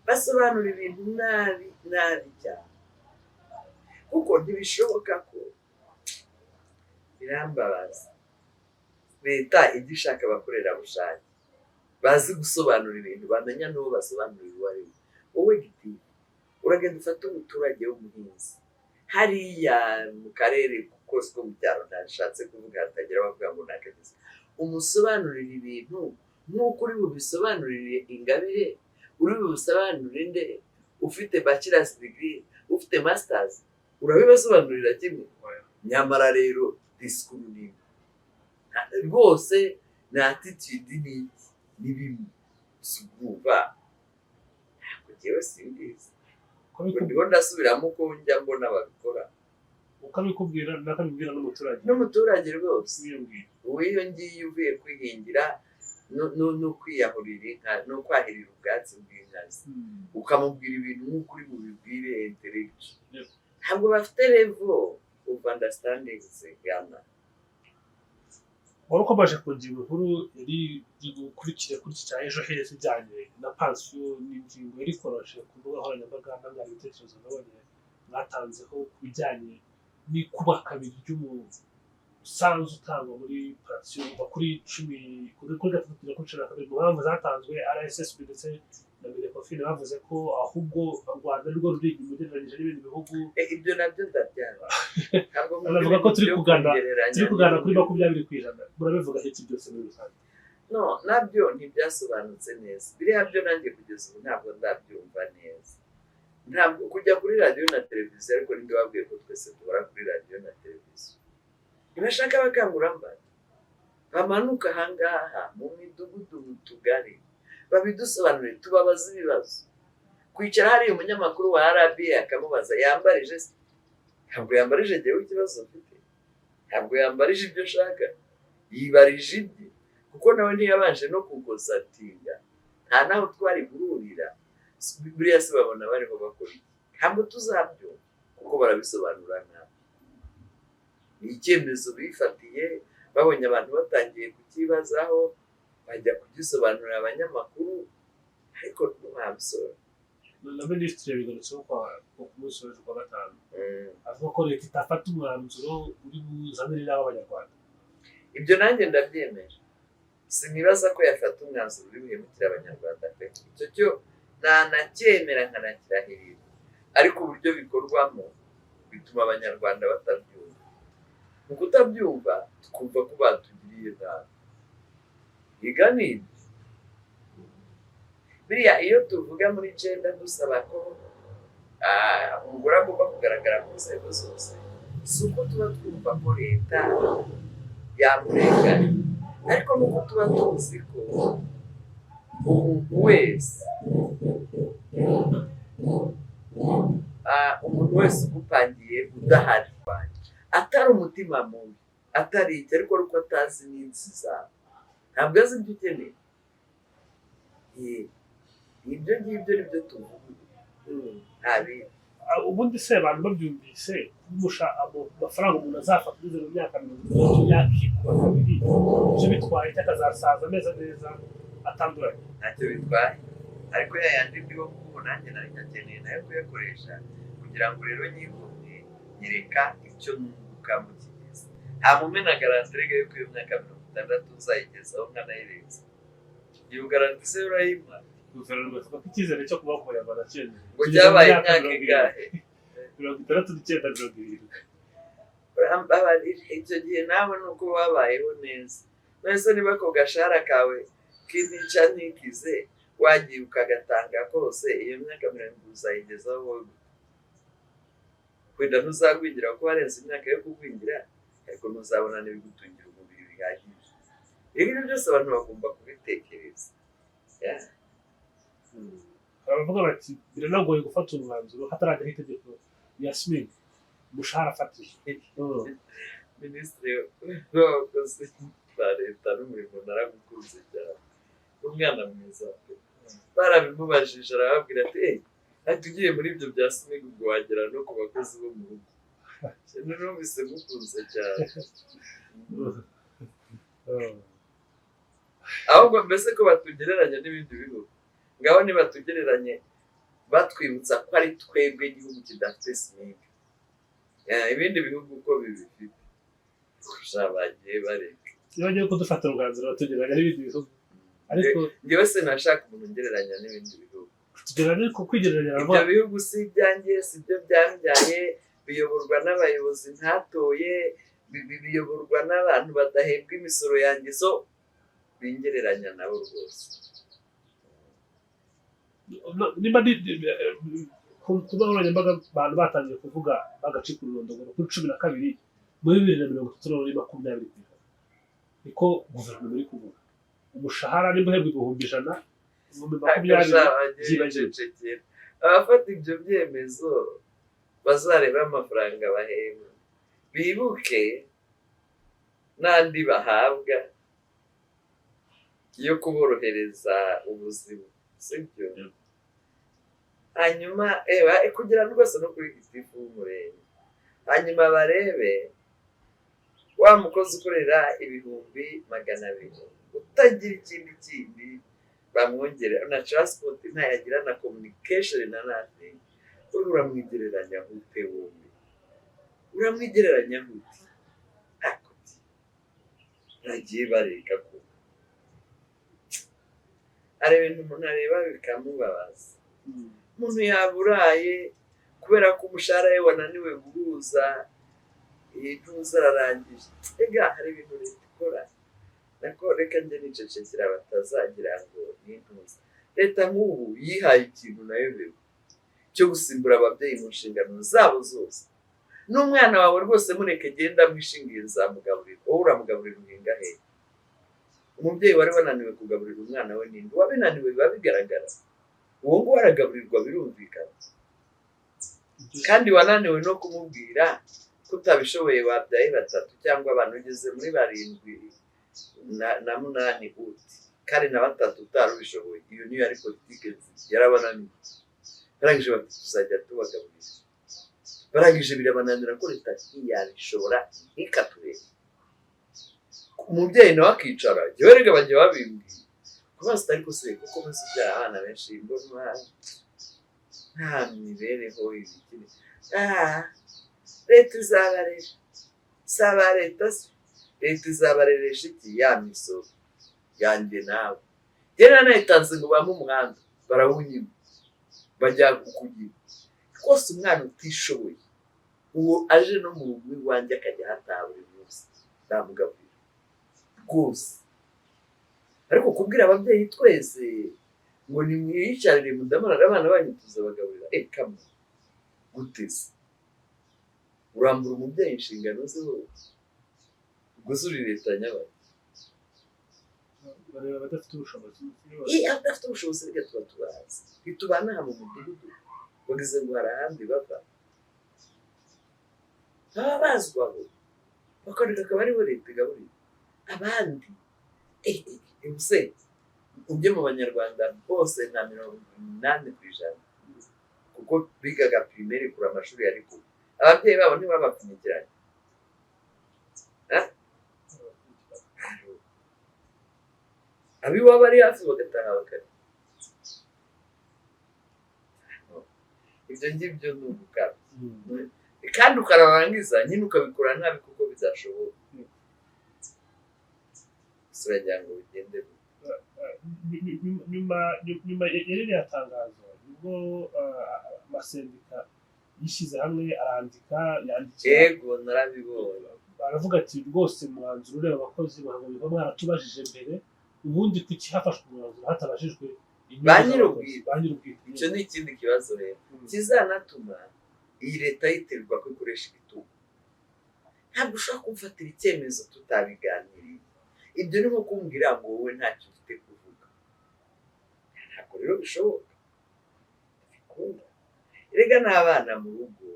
Basobanura ibintu nabi nabi cyane, kuko ntibishoboka ko Birambabaza. Leta ijya ishaka abakorerabushake bazi gusobanura ibintu, bamenya n'uwo basobanurira uwo ari we. Wowe giti uragenda ufate umuturage w'umuhinzi hariya mu karere kose ko mu cyaro, ntashatse kuvuga hatagira abavuga ngo nakageze, umusobanurira ibintu nk'uko uri bubisobanurire Ingabire, uri bubisobanurire nde ufite bachelor's degree, ufite masters, urabibasobanurira kimwe? Nyamara rero disikuru ni imwe rwose, ni attitude, ni iki, ni bimwe. Si ubwumva, ntabwo njyewe simbizi. Ndimo ndasubiramo uko njya mbona babikora. Ukabikubwira nakabibwira n'umuturage. N'umuturage rwose. Wiyumvira. Uw'iyo ngiyo uvuye kwihingira no kwiyahurira inka no kwahirira ubwatsi bw'inka ze, ukamubwira ibintu nk'uko uri bubibwire intellectuel. Ntabwo bafite level of understanding zingana. Wari ukomeje ku ngingo nkuru yari gukurikira kuri iki cya Ejo Heza ijyanye na pansiyo. Ni ingingo yari ikoroje ku mbuga nkoranyambaga, ntangana ibitekerezo nabonye mwatanzeho ku bijyanye n'ikuba kabiri ry'umusanzu utangwa muri pansiyo, kuva kuri 10 kuri 3 kugera kuri 12. Mu mpamvu zatanzwe, RSSB ndetse na MINECOFIN bavuze ko ahubwo u Rwanda rwo ruri inyuma ugereranyije n'ibindi bihugu. Ibyo nabyo ndabyanga. Ntabwo nkunda Banavuga ko ibintu turi byo kugereranya turi kugana kuri n'ibindi. 20%. Murabivuga iki byose muri rusange? No, nabyo ntibyasobanutse neza. Biriya byo nanjye kugeza ubu ntabwo ndabyumva neza. Ntabwo kujya kuri radiyo na televiziyo, ariko ninde wabwiye ko twese duhora kuri radiyo na televiziyo? Ntibashaka abakangurambaga bamanuka ahangaha mu midugudu, mu tugari, babidusobanurire, tubabaze ibibazo. Kwicara hariya umunyamakuru wa RBA akamubaza, yambarije se? Ntabwo yambarije njyewe ikibazo mfite, ntabwo yambarije ibyo nshaka, yibarije ibye, kuko nawe ntiyabanje no kugozatinga, nta naho twari guhurira. Buriya se babona bariho bakora iki? Ntabwo tuzabyumva kuko barabisobanura nabi. Ni icyemezo bifatiye babonye abantu batangiye kukibazaho, bajya kugisobanurira abanyamakuru, ariko ntibabisobanura. Na minisitiri yabigarutseho ku munsi w'ejo kuwa gatanu, avuga ko leta itafata umwanzuro uri buzanire inama abanyarwanda. Ibyo nanjye ndabyemera. Sinibaza ko yafata umwanzuro uri buhemukire abanyarwanda pe. Icyo cyo nanacyemera nkanakirahirira, ariko uburyo bikorwamo bituma abanyarwanda batabyumva. Mu kutabyumva twumva ko batugiriye nabi. Iga ni ibyo biriya iyo tuvuga muri gender, dusaba ko umugore agomba kugaragara mu nzego zose, si uko tuba twumva ko leta yamurenganya, ariko nuko tuba tuzi ko umuntu wese ugupangiye udahari, atari umutima mubi, atari iki, ariko ari uko atazi n'iminsi zawe, ntabwo azi ibyo ukeneye. Ibyo ngibyo nibyo tuvuga, nta bindi. Ubundi se abantu babyumvise, kumusha amafaranga umuntu azafata ugeze mu myaka 60 yakikuba kabiri, ibyo bitwaye cyangwa akazasaza ameze neza atanduranye? Ntacyo bitwaye, ariko ya yandi ndiho kuko nanjye nari nyakeneye nayo kuyakoresha kugira ngo rero nyigomwe, nyereka icyo nunguka mu kigezi. Nta mumena garantie rega yuko iyo myaka 60 uzayigezaho nkanayirenza. Iyo garantie se urayimpa? Guverinoma ivuga ko icyizere cyo kubaho ku banyarwanda cyiyongera. Ngo cyabaye imyaka ingahe? 69, 70. Urambabarira, icyo gihe nawe ni uko wabayeho neza. None niba ako gashahara kawe k'intica ntikize wagiye ukagatanga kose, iyo myaka 70 uzayigezaho wowe? Wenda ntuzagwingira kuko warenze imyaka yo kugwingira, ariko ntuzabona n'ibigutungira umubiri bihagije. Ibyo byose abantu bagomba kubitekereza. Yeah. Hari abavuga bati biranagoye gufata umwanzuro hatarajyaho itegeko rya SMIG, umushahara fatizo. Minisitiri w'abakozi ba leta n'umurimo, naragukunze cyane, umwana mwiza pe. Barabimubajije arababwira ati: "Eh, ati ugiye muri ibyo bya SMIG ubwo wagera no ku bakozi bo mu rugo." Numvise mukunze cyane. Ahubwo mbese ko batugereranya n'ibindi bihugu, ngaho ntibatugereranye batwibutsa ko ari twebwe igihugu kidafite SMIG, ibindi bihugu uko bibifite. Kurusha bagiye bareka. Iyo bagiye kudufatira umwanzuro batugereranya n'ibindi bihugu, ariko Njyewe sinashaka umuntu ungereranya n'ibindi bihugu. Tugereranya, ariko kwigereranya Ibyo baravuga. bihugu si ibyanjye, si byo byambyaye, biyoborwa n'abayobozi ntatoye, biyoborwa n'abantu badahembwa imisoro yanjye, so bingereranya nabo rwose. Niba ku mbuga nkoranyambaga abantu batangiye kuvuga bagacika ururondogoro kuri 12 muri 2030, muri 20%, niko guverinoma iri kuvuga. Umushahara nimba uhembwa 100,000, 20,000 byibagiwe. Bicecekera. Abafata ibyo byemezo bazarebe amafaranga bahembwa, bibuke n'andi bahabwa yo kuborohereza ubuzima, sibyo? Hanyuma eba kugira rwose no kuri gitifu w'umurenge, hanyuma barebe wa mukozi ukorera 200,000 utagira ikindi kindi bamwongerera, na transport ntayagira, na communication na nothing. Uri uramwigereranya gute? Wumve, uramwigereranya gute? Akuti bagiye bareka ko hari ibintu umuntu areba bikamubabaza. Umuntu yaburaye kubera ko umushahara we wananiwe guhuza intuza, ararangije. Ega hari ibintu leta ikora nako, reka njye nicecekera batazagira ngo ni intuza. Leta nk'ubu yihaye ikintu nayo biba cyo gusimbura ababyeyi mu nshingano zabo zose. N'umwana wawe rwose mureke genda mwishingiye, nzamugaburira. Wowe uramugaburira uhinga hehe? Umubyeyi wari wananiwe kugaburira umwana we ninde? Uwabinaniwe biba bigaragara, uwo nguwo aragaburirwa, birumvikana. Kandi wananiwe no kumubwira ko utabishoboye, wabyaye batatu cyangwa abantu ugeze muri barindwi na munani uti kandi na batatu utari ubishoboye, iyo niyo yari politike nziza. Yarabananiye, barangije bati tuzajya tubagaburira. Barangije birabananira ko leta ntiyabishobora, nikaturebe. Umubyeyi nawe akicara. Jyewe rega bajya babimbwira kubaza, ariko se kuko maze ubyara abana benshi mbona nta mibereho ibikini, leta izabarera. Saba leta se, leta izabareresha iki? Ya misoro yanjye nawe rero nayitanze ngo bampe umuhanda, barawunyima, bajya kukugira rwose. Umwana utishoboye uwo aje no mu rugo iwanjye akajya ahataha buri munsi, namugaburira rwose. Ariko kubwira ababyeyi twese ngo nimwiyicarire mudamarare abana banyu tuzabagaburira, kamwe guteze urambura umubyeyi inshingano ze wowe, ubwo se uri leta nyabaye? Bareba abadafite ubushobozi. Iyo adafite ubushobozi reka tuba tubazi, ntitubana aha mu mudugudu, bagize ngo hari ahandi bava, baba bazwi aho bakareka akaba aribo leta igaburira abandi. Ubuse ujye mu banyarwanda bose nka 80% kuko bigaga primaire kure, amashuri yari kure, ababyeyi babo ntibabapfunyikiranye? Abiwabo ari hafi bagataha bakarya. Ibyo ngibyo ni ugukabya, kandi ukanarangiza nyine ukabikora nabi kuko bidashoboka. Gusa uragira ngo bigende gute? Nyuma ya ririya tangazo nibwo amasendika yishyize hamwe arandika, yandikira. Yego, narabibonye. Baravuga ati rwose umwanzuro ureba abakozi ntabwo biba mwaratubajije mbere. Ubundi kuki hafashwe umwanzuro hatabajijwe inyungu Ba z'abakozi? nyir'ubwite. Ba nyir'ubwite. Icyo ni ikindi kibazo rero kizanatuma iyi leta yitirirwa ko ikoresha igitugu. Ntabwo ushobora kumfatira icyemezo tutabiganiriye. Ibyo ni nko kumbwira ngo wowe ntacyo ufite kuvuga. Ntabwo rero bishoboka, bikunda. Erega n'abana mu rugo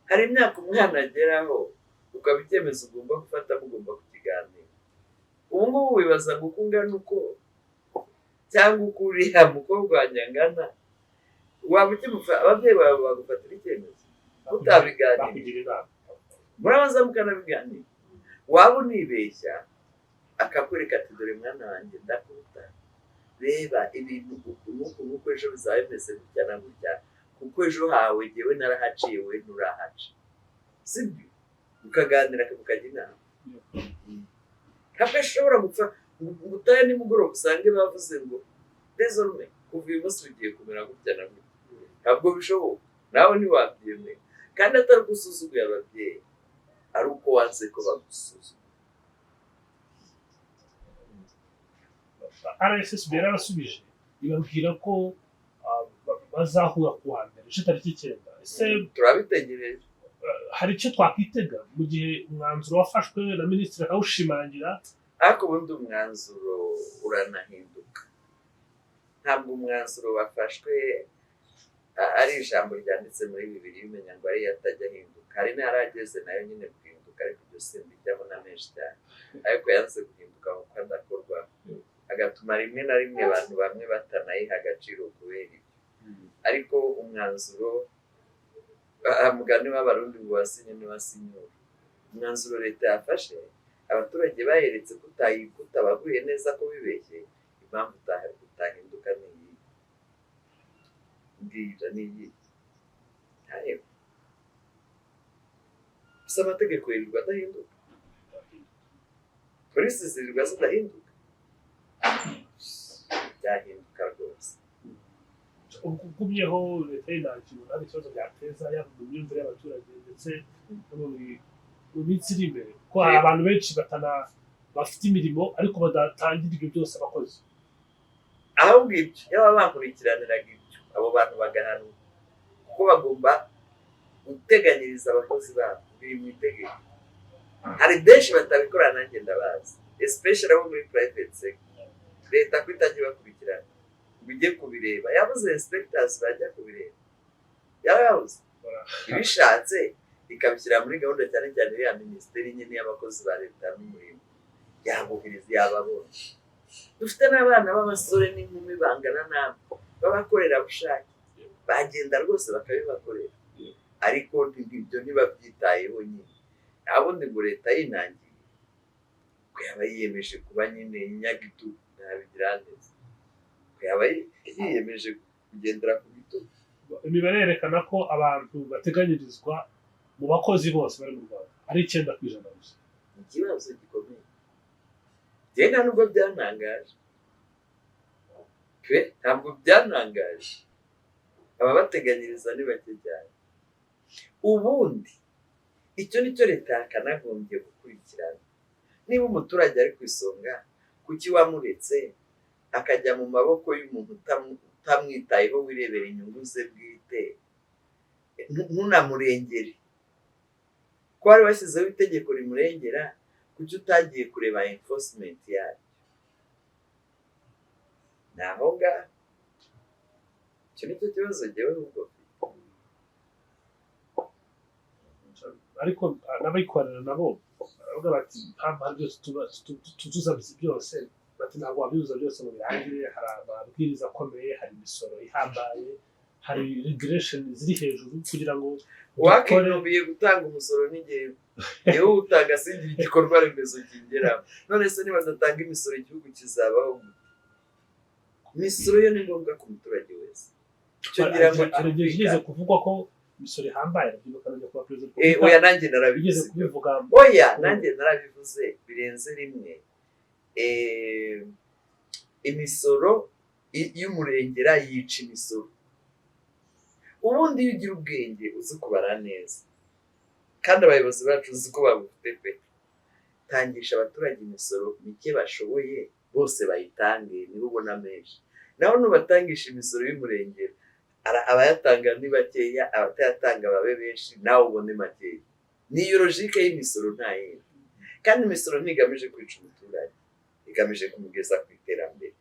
hari imyaka umwana ageraho ukaba icyemezo ugomba gufata mugomba kukiganira. Ubu ngubu wibaza ngo uko ungana uko cyangwa uko uriya mukobwa wanjye angana, waba ababyeyi bawe bagufatira icyemezo mutabiganiriye? Bakugira inama. Murabaza mukanabiganira. Waba unibeshya akakwereka ati dore mwana wanjye, ndakuta, reba ibintu uku n'uku n'uku, ejo bizaba bimeze gutya na gutya, kuko ejo hawe jyewe narahaciye, wowe nturahaca, sibyo? Mukaganira, mukajya inama. Ntabwo ashobora gupfa ngo utahe nimugoroba usange bavuze ngo désormais kuva uyu munsi ugiye kumera gutya na gutya. Ntabwo bishoboka, nawe ntiwabyemera. Kandi atari uko usuzuguye ababyeyi, ari uko wanze ko bagusuzuma. RSSB yarabasubije, ibabwira ko bazahura ku wa mbere ejo tariki 9. Ese Turabitegereje. hari icyo twakwitega mu gihe umwanzuro wafashwe na minisitiri akawushimangira? Ariko ubundi umwanzuro uranahinduka. Ntabwo umwanzuro wafashwe ari ijambo ryanditse muri Bibiri, umenya ngo ariyo atajya ahinduka. Hari n'arageze nayo nyine guhinduka, ariko ibyo simbijyamo na menshi cyane. Ariko yanze guhinduka kuko adakorwa, agatuma rimwe na rimwe abantu bamwe batanayiha agaciro kubera ibyo. Ariko umwanzuro, mugani w'Abarundi ngo wasinye ntiwasinyura. Umwanzuro leta yafashe, abaturage bayeretse ko utabaguye neza, ko bibeshye, impamvu utahinduka ni iyi? Mbwira, ni iyi? Ntayo. Gusa amategeko yirirwa adahinduka, polisi zirirwa zidahinduka, byahinduka rwose. Ubwo ugumyeho leta y'intangira, nta ikibazo byateza, yaba mu myumvire y'abaturage ndetse no mu minsi iri imbere, ko hari abantu benshi batana bafite imirimo ariko badatangira ibyo byose abakozi. Ahubwo ibyo yaba bakurikiraniraga ibyo, abo bantu bagahanwa, kuko bagomba guteganyiriza abakozi babo, biri mu itegeko. Hari benshi batabikora, nanjye ndabazi, especially abo muri private sector. Leta ko itajya ibakurikirana ngo ijye kubireba? Yabuze inspectors bajya kubireba? Yaba yabuze? Ibishatse ikabishyira muri gahunda, cyane cyane iriya minisiteri nyine y'abakozi ba leta n'umurimo, yabohereza, yababona. Dufite n'abana b'abasore n'inkumi bangana nabo b'abakorerabushake, bagenda rwose bakabibakorera, ariko ibyo ntibabyitayeho nyine. Nta bundi ngo leta yinangiye, ko yaba yiyemeje kuba nyine inyagitugu, ntabigira neza, ko yaba yiyemeje kugendera ku gitugu. Imibare yerekana ko abantu bateganyirizwa mu bakozi bose bari mu Rwanda ari 9% gusa. Ikibazo gikomeye. Njyewe nta nubwo byantangaje pe, ntabwo byantangaje. Ababateganyiriza ni bake cyane. Ubundi icyo ni cyo leta yakanagombye gukurikirana. Niba umuturage ari ku isonga, kuki wamuretse akajya mu maboko y'umuntu utamwitayeho, wirebera inyungu ze bwite, ntunamurengere? Ko wari washyizeho itegeko rimurengera, kuki utagiye kureba enforcement yaryo? Ni aho ngaho, icyo ni cyo kibazo jyewe ahubwo. Ariko n'abikorera nabo baravuga bati impamvu hari byose tuzuza byose, bati ntabwo wabizuza byose ngo birangire. Hari amabwiriza akomeye, hari imisoro ihambaye, hari regulation ziri hejuru kugira ngo dukore. Wakinubiye gutanga umusoro n'igihe yewe utanga singira igikorwa remezo kingeraho. None se niba badatanga imisoro, igihugu kizabaho gute? Imisoro yo ni ngombwa ku muturage wese, icyo ngira ngo Hari igihe kigeze cyumvikane. kuvugwa ko imisoro ihambaye, ndabyibuka na nyakubahwa perezida wa Eh, repubulika oya, nanjye bigeze narabivuze. kubivuga. Oya, nanjye narabivuze birenze rimwe. Imisoro y'umurengera yica imisoro. Ubundi iyo ugira ubwenge, uzi kubara neza, kandi abayobozi bacu uzi ko babufite pe, tangisha abaturage imisoro mike bashoboye, bose bayitange, nibo ubona menshi. Naho nubatangisha imisoro y'umurengera, abayatanga ni bakeya, abatayatanga babe benshi, nawe ubone makeya. Ni iyo logique y'imisoro, nta yindi. Kandi imisoro ntigamije kwica umuturage, igamije kumugeza ku iterambere.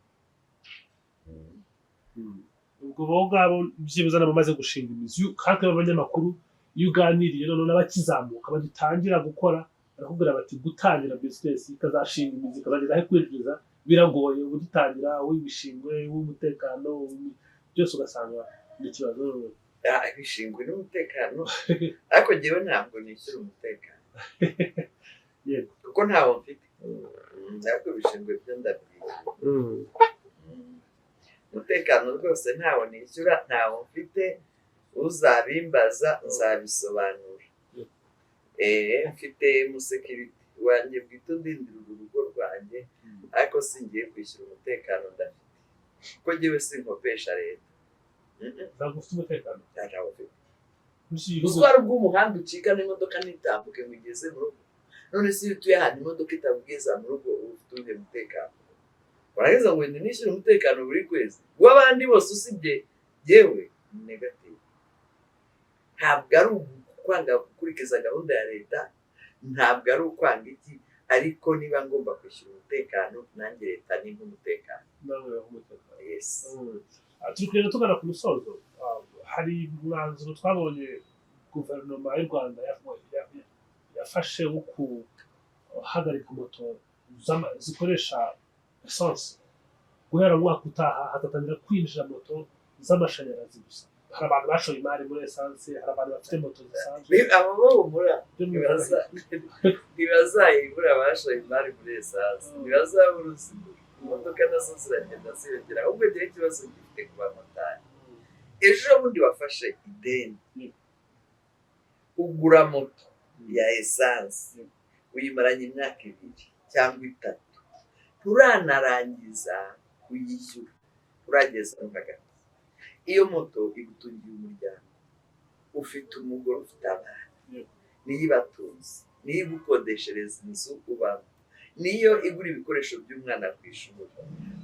Ubwo bo ngabo byibuze n'abamaze gushinga imizi. Nkatwe b'abanyamakuru, iyo uganiriye noneho n'abakizamuka bagitangira gukora, barakubwira bati gutangira business ikazashinga imizi, ikazageza aho kwinjiza, biragoye. Ugitangira w'ibishingwe, w'umutekano, byose ugasanga ni ikibazo. Ah, ibishingwe n'umutekano, ariko njyewe ntabwo nishyura umutekano kuko ntawo mfite. Ariko ibishingwe byo ndabyishyura. Umutekano rwose ntawo nishyura, ntawo mfite. Uzabimbaza nzabisobanura. Mfite umusekirite wanjye bwite undindira uru rugo rwanjye, ariko singiye kwishyura umutekano ndafite, kuko njyewe sinkopesha leta. Ntabwo ufite umutekano? Ntawo mfite. Muri iki gihugu? Uzwara ubw'umuhanda ucika n'imodoka ntitambuke ngo igeze mu rugo. None se iyo utuye ahantu imodoka itakugeza mu rugo, uba ufite uwuhe mutekano? Warangiza ngo wenda nishyure umutekano buri kwezi w'abandi bose usibye yewe. Negative. Ntabwo ari ukwanga gukurikiza gahunda ya leta, ntabwo ari ukwanga iki, ariko niba ngomba kwishyura umutekano, nanjye leta ni nk'umutekano. Nawe baha umutekano. Yes. Turi kugenda tugana ku musozo. Hari umwanzuro twabonye guverinoma y'u Rwanda yafashe wo guhagarika moto zikoresha esanse. Guhera mu mwaka utaha hagatangira kwinjira moto z'amashanyarazi gusa. Hari abantu bashoye imari muri esanse, hari abantu bafite moto zisanzwe. Abo bo humura, Byo mu ntibazayibura. Bashoye imari muri esanse ntibazabura uzigura. Imodoka nazo ziragenda ziyongera. Ahubwo ngewe ikibazo gifite ku bamotari, ejo bundi wafashe ideni, ugura moto ya esanse, uyimaranye imyaka 2 cyangwa 3, nturanarangiza kuyishyura, urageza no hagati. Iyo moto igutungiye umuryango, ufite umugore, ufite abana, niyo ibatunze, niyo igukodeshereza inzu ubamo, niyo igura ibikoresho by'umwana ku ishuri.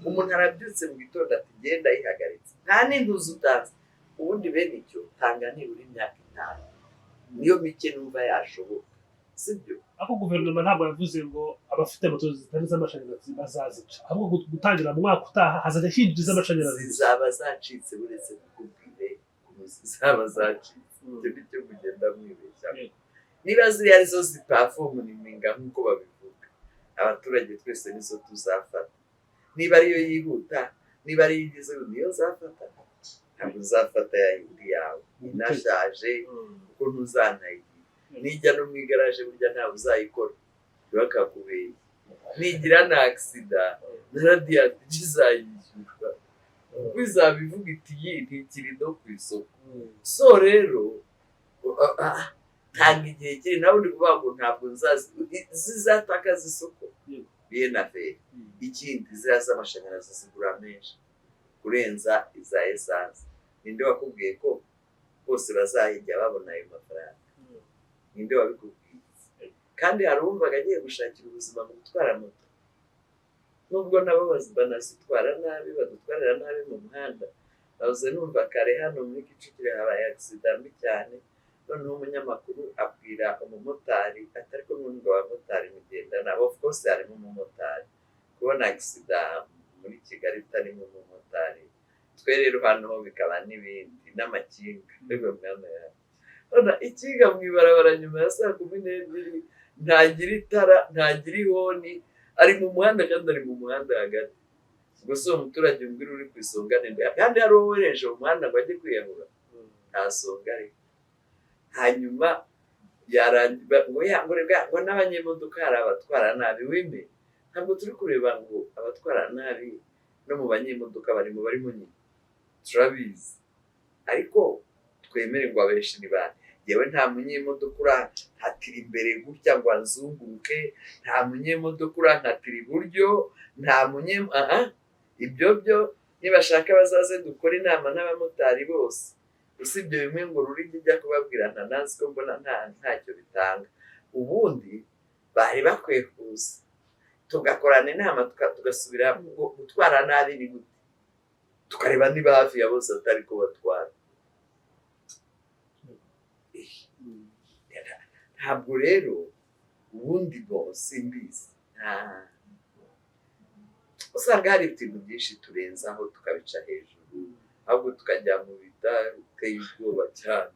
Umuntu arabyutse mu gitondo ati: "Genda yihagaritse," nta n'intuzi utanze. Ubundi bene icyo tanga nibura imyaka 5, niyo mike numva yashoboka, sibyo? Ariko guverinoma ntabwo yavuze ngo abafite moto zitari iz'amashanyarazi bazazica, ahubwo gutangira mu mwaka utaha hazajya hinjira iz'amashanyarazi gusa. Zizaba zacitse. Uretse kukubwire ukuntu zizaba zacitse, ibyo ni byo mugenda mwibeshya. Niba ziriya arizo ziperforminga nk'uko babivuga, abaturage twese nizo tuzafata. Niba ariyo yihuta, niba ariyo igeze, niyo nzafata. Ntabwo uzafata ya yindi yawe inashaje, kuko ntuzanayigira. Nijya no mu igaraje burya ntawe uzayikora, ntibakakubeshye. Nigira na accident, na Radiant izayishyurwa, kuko izaba ivuga iti: "Iyi ntikiri no ku isoko." So rero tanga igihe kiri nawe uri kuvuga ngo ntabwo nzazi zizatakaza isoko. Bien affaire. Ikindi, ziriya z'amashanyarazi zigura menshi kurenza iza esanse. Ninde wakubwiye ko bose bazahijya babona ayo mafaranga? Ninde wabikubwiye? Kandi hari uwumvaga agiye gushakira ubuzima mu gutwara moto, nubwo nabo banazitwara nabi, badutwarira nabi mu muhanda. Babuze numva kare hano muri Kicukiro habaye accident mbi cyane. Noneho umunyamakuru abwira umumotari ati: "Ariko n'ubundi abamotari mugendana." Of course harimo umumotari, kubona accident muri Kigali itarimo umumotari. Twe rero hano ho bikaba n'ibindi n'amakinga. Ariko mwana yawe, urabona ikinga mu ibarabara nyuma ya saa 12, ntagira itara, ntagira ihoni, ari mu muhanda kandi ari mu muhanda hagati. Ubwo si uwo muturage umbwira uri ku isonga ninde? Kandi hari uwo wohereje mu muhanda ngo ajye kwiyahura? Nta songa ariko hanyuma yarangira ngo ya ngo rega ngo n'abanyemodoka hari abatwara nabi. Wime, ntabwo turi kureba ngo abatwara nabi no mu banyemodoka barimo nyine, turabizi. Ariko twemere ngo abenshi ni bande? Yewe, nta munyemodoka urankatira imbere gutya ngo anzunguruke, nta munyemodoka urankatira iburyo, nta munye aha. Ibyo byo nibashaka bazaze dukore inama n'abamotari bose, usibye bimwe ngo rurigi ijya kubabwira ntanazi ko mbona ntacyo bitanga. Ubundi bari bakwiye kuza tugakorana inama, tugasubira ngo gutwara nabi ni gute, tukareba niba hafi ya bose atari ko batwara. Ntabwo rero ubundi bo simbizi, usanga hari ibintu byinshi turenzaho tukabica hejuru, ahubwo tukajya mu bidateye ubwoba cyane,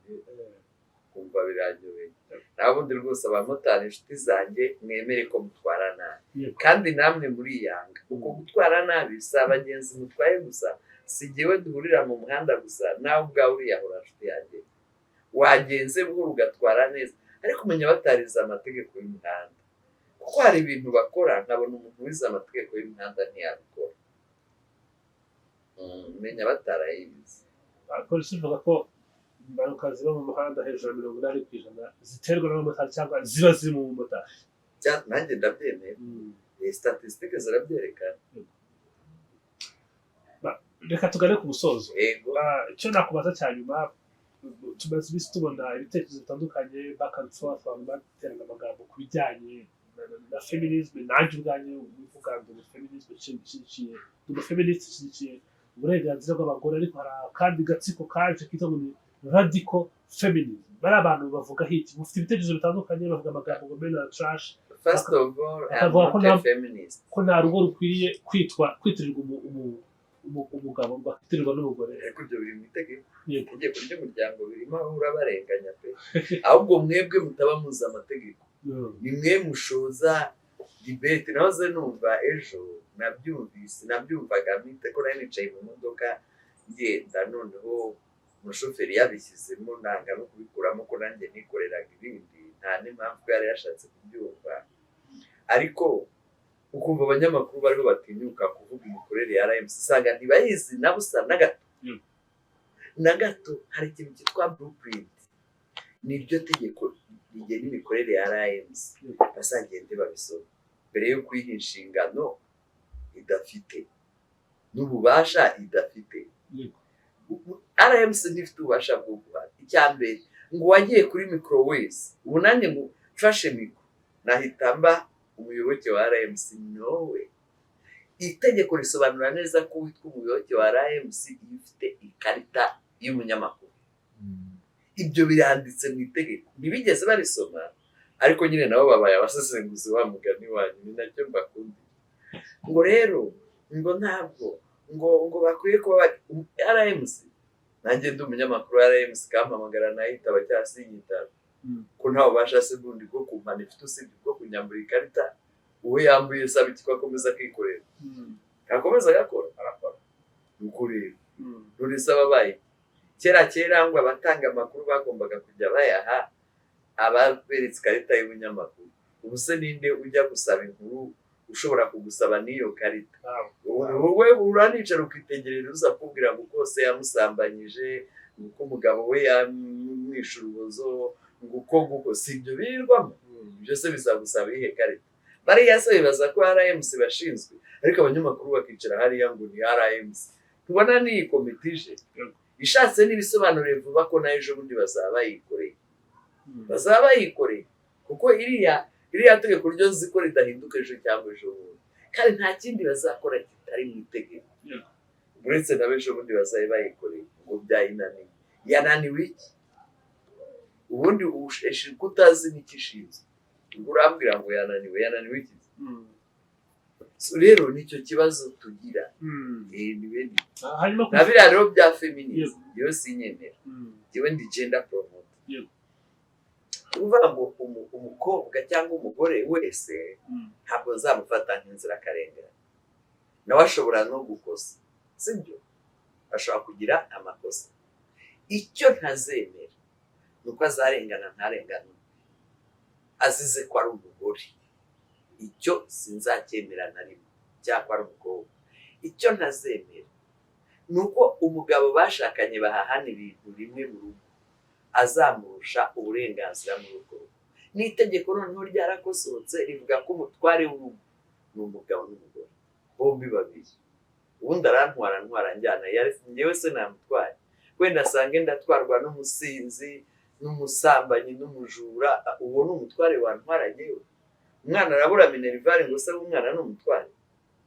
kumva biranyobeye. Naho ubundi rwose abamotari, inshuti zanjye, mwemere ko mutwara nabi. Kandi namwe muriyanga. Uko gutwara nabi si abagenzi mutwaye gusa, si jyewe duhurira mu muhanda gusa, nawe ubwawe uriyahura, nshuti yanjye. Wagenze buhoro ugatwara neza, ariko umenya batarize amategeko y'umuhanda, kuko hari ibintu bakora nkabona umuntu wize amategeko y'umuhanda ntiyabikora. Menya batarayize. Polisi ivuga ko Impanuka ziba mu muhanda hejuru ya 80% ziterwa n'abamotari cyangwa ziba ziri mu mumotari. Nanjye ndabyemera. Statisitike zirabyerekana. Reka tugane ku musozo. Yego. Icyo nakubaza cya nyuma, tumaze iminsi tubona ibitekerezo bitandukanye, back and forth, abantu baterana amagambo ku bijyanye na feminism. Nanjye ubwanjye ubivuga, ndi umufeminism nshyigikiye, ndi umufeminist nshyigikiye uburenganzira bw'abagore, ariko hari akandi gatsiko kaje kitwa ngo ni radical feminism. Bari abantu bavuga hiki, mufite ibitekerezo bitandukanye, bavuga amagambo ngo men are trash. First of all, I'm Bakavuga ko not a feminist. ko nta rugo rukwiriye kwitwa kwitirirwa umugabo, rwakitirirwa n'umugore. Ariko ibyo biri mu itegeko. Yego. Itegeko ry'umuryango birimo aho urabarenganya pe. Ahubwo mwebwe mutaba muzi amategeko, ni mwe mushoza debate. Nahoze numva ejo, nabyumvise, nabyumvaga mpita ko nari nicaye mu modoka ngenda, noneho umushoferi yabishyizemo nanga no kubikuramo, ko nanjye nikoreraga ibindi, nta n'impamvu ko yari yashatse kubyumva. Ariko ukumva abanyamakuru bariho batinyuka kuvuga imikorere ya RMC, usanga ntibayizi na busa, na gato na gato. Hari ikintu cyitwa blueprint, niryo tegeko rigena imikorere ya RMC. Bazagende babisome mbere yo kuyiha inshingano idafite n'ububasha idafite. RMC ntifite ububasha bwo guhana. Icya mbere, ngo uwagiye kuri mikoro wese, ubu nanjye ngo mfashe mikoro nahita mba umuyoboke wa RMC? Nowe, itegeko risobanura neza ko witwa umuyoboke wa RMC iyo ufite ikarita y'umunyamakuru. Ibyo biranditse mu itegeko, ntibigeze barisoma, ariko nyine nabo babaye abasesenguzi wa mugani wanyu, ni nacyo mbakunda. Ngo rero ngo ntabwo ngo bakwiye kuba bari RMC. Nanjye ndi umunyamakuru wa RMC, kampamagara nayitaba cyangwa sinyitaba, ko nta bubasha se bundi bwo kumpana ifite usibye ubwo kunyambura ikarita. Uwo yambuye saba iki ko akomeza akikorera, akomeza agakora, arakora. Nuko rero none se ababaye kera kera ngo abatanga amakuru bagombaga kujya bayaha ababeretse ikarita y'ubunyamakuru, ubu se ninde ujya gusaba inkuru ushobora kugusaba n'iyo karita? Wowe uranicara ukitegereza uza kubwira ngo uko se yamusambanyije, ngo uko umugabo we yamwishe urubozo, ngo uko nguko, si ibyo birirwamo? Ibyo se bizagusaba iyihe karita? Bariya se bibaza ko RMC bashinzwe, ariko abanyamakuru bakicara hariya ngo ni RMC. Tubona n'iyi komite ije ishatse n'ibisobanuro vuba ko nayo ejo bundi bazaba bayikoreye, bazaba bayikoreye, kuko iriya tegeko ryo nzi ko ridahinduka ejo cyangwa ejo bundi, kandi nta kindi bazakora kitari mu itegeko. Uretse na ejo bundi bazaba bayikoreye ngo byayinaniye. Yananiwe iki? Ubundi ko utazi n'icyo ishinzwe, ubwo urambwira ngo yananiwe, yananiwe iki? So rero nicyo kibazo tugira. Ni bene Hanyuma na biriya rero bya feminism, yewe sinyemera. Njyewe ndi gender promoter. Uvuga ngo umukobwa cyangwa umugore wese ntabwo nzamufata nk'inzirakarengane, nawe ashobora no gukosa, sibyo? Ashobora kugira amakosa. Icyo ntazemera ni uko azarengana, ntarengane azize ko ari umugore. Icyo sinzacyemera na rimwe, cyangwa ari umukobwa. Icyo ntazemera ni uko umugabo bashakanye bahahana ibintu bimwe mu rugo azamurusha uburenganzira muri urwo rugo. N'itegeko noneho ryarakosohotse, rivuga ko umutware w'urugo ni umugabo n'umugore bombi babiri. Ubundi arantwara, ntwara njyana, njyewe se namutwaye? Wenda asange ndatwarwa n'umusinzi n'umusambanyi n'umujura, uwo ni umutware wantwara njyewe? Umwana arabura minerval ngo se umwana ni umutware?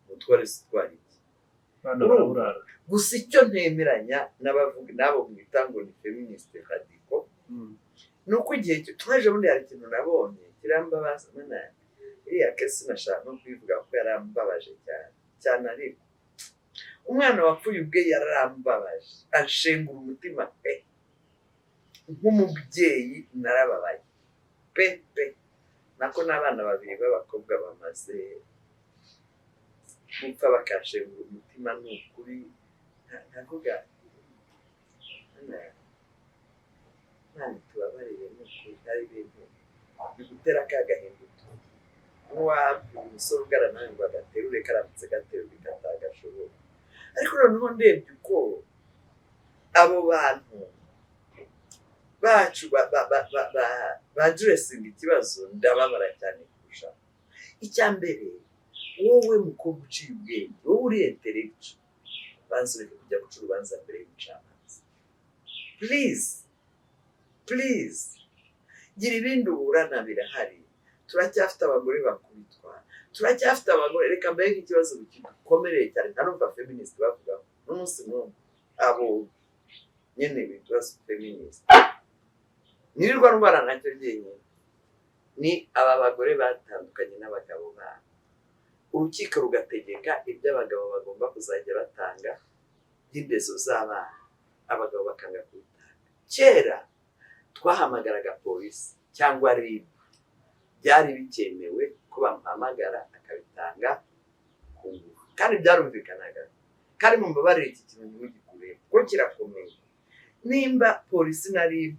Umutware si utwara iki? Abana baraburara. Gusa icyo ntemeranya n'abavuga n'abo mwita ngo ni feministe radical ni uko igihe twaje bundi hari ikintu nabonye kirambabaza. Mana, iriya case nashaka no kuyivuga kuko yarambabaje cyane cyane, ariko umwana wapfuye ubwe yarambabaje, anshengura umutima pe. Nk'umubyeyi narababaye pe pe. Nako n'abana babiri b'abakobwa bamaze gupfa bakanshengura umutima, ni ukuri ntavuga. Mana, Imana tubabarire, ni ukuri hari ibintu bigutera ka gahinda nk'uwabwira umusore ugana nawe ngo agaterure, karamutse gaterure katagashoboka. Ariko noneho ndebye uko abo bantu Bacu ba addressinga ikibazo, ndababara cyane kurushaho. Icya mbere, wowe mukobwa uciye ubwenge, wowe uri intellectual, banza ureke kujya guca urubanza mbere y'umucamanza. Please, please, gira ibindi uburana, birahari. Turacyafite abagore bakubitwa, turacyafite abagore. Reka mbere nk'ikibazo kidukomereye cyane, ntanumva feminist bavugaho n'umunsi n'umwe. Abo nyine bitwa feminist nirirwa ndwara nacyo jyenyine ni aba bagore batandukanye n'abagabo babo, urukiko rugategeka ibyo abagabo bagomba kuzajya batanga by'indezo z'abana, abagabo bakanga kubitanga. Kera twahamagaraga polisi cyangwa RIB, byari bikemewe ko bamuhamagara akabitanga ku ngufu, kandi byarumvikanaga. Kandi mumbabarire, iki kintu ntimugikure kuko kirakomeye. Nimba polisi na RIB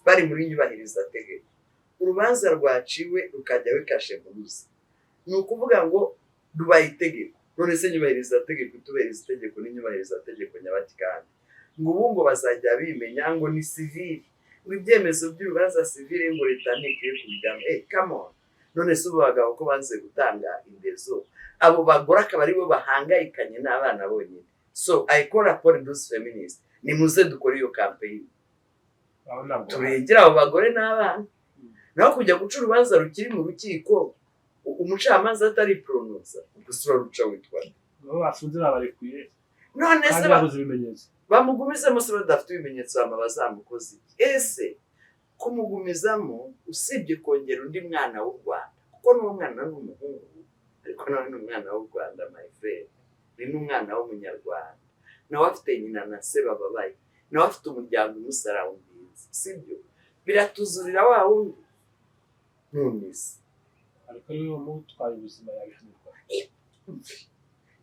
bari muri nyubahirizategeko, urubanza rwaciwe rukajya wikashe muruzi, ni ukuvuga ngo rubaye itegeko. None se nyubahirizategeko itubahiriza itegeko ni nyubahirizategeko nyabatikandi? Ngo ubu ngo bazajya bimenya ngo ni civil, ngo ibyemezo by'urubanza civil, ngo leta ntikwiye kubijyamo. Eh, come on! None se ubu bagabo ko banze gutanga indezo, abo bagore akaba aribo bahangayikanye n'abana bonyine? So I call upon those feminists, nimuze dukore iyo campaign. Aho ntabwo Turengere abo bagore n'abana. Naho kujya guca urubanza rukiri mu rukiko, umucamanza atari prononça, gusa uraruca witwa nde? Abo bafunze babarekuye None se kandi babuze ibimenyetso. Bamugumizemo se badafite ibimenyetso, bama bazamukoze iki? Ese kumugumizamo, usibye kongera undi mwana w'u Rwanda, kuko n'uwo mwana ni umuhungu, ariko nawe ni umwana w'u Rwanda, my friend, ni n'umwana w'Umunyarwanda, nawe afite nyina na se bababaye, nawe afite umuryango umusurroundinze, sibyo? Biratuzurira wa wundi. None se Ariko niwe wamutwaye ubuzima, yabihanirwa.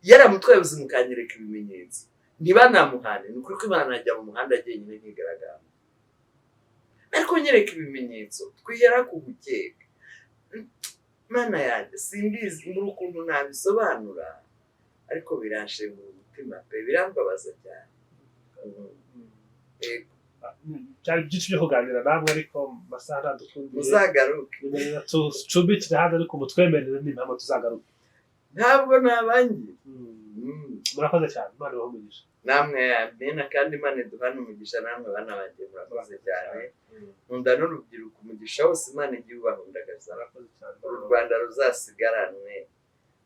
Yaramutwaye ubuzima, ukanyereka ibimenyetso, ntibanamuhane. Ni ukuri ko Imana najya mu muhanda jyenyine nkigaragara, ariko nyereka ibimenyetso, twihera ku gukeka. Mana yanjye, simbizi, mbura ukuntu nabisobanura, ariko biranshengura umutima pe, birambabaza cyane. Yego. Byari byinshi byo kuganira namwe, ariko mu masaha ntadukundiye. Muzagaruke. Nimerera tucumbikire hano, ariko mutwemerere n'impamvu tuzagaruke. Ntabwo nabangiye. Murakoze cyane, Imana ibahe umugisha. Namwe, amena, kandi Imana iduhane umugisha. Namwe bana banjye, murakoze cyane. Nkunda n'urubyiruko, umugisha wose Imana igiye ubahundagaza. Murakoze cyane. Uru Rwanda ruzasigaranwe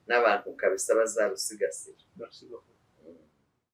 n'abantu kabisa bazarusigasira. Merci beaucoup.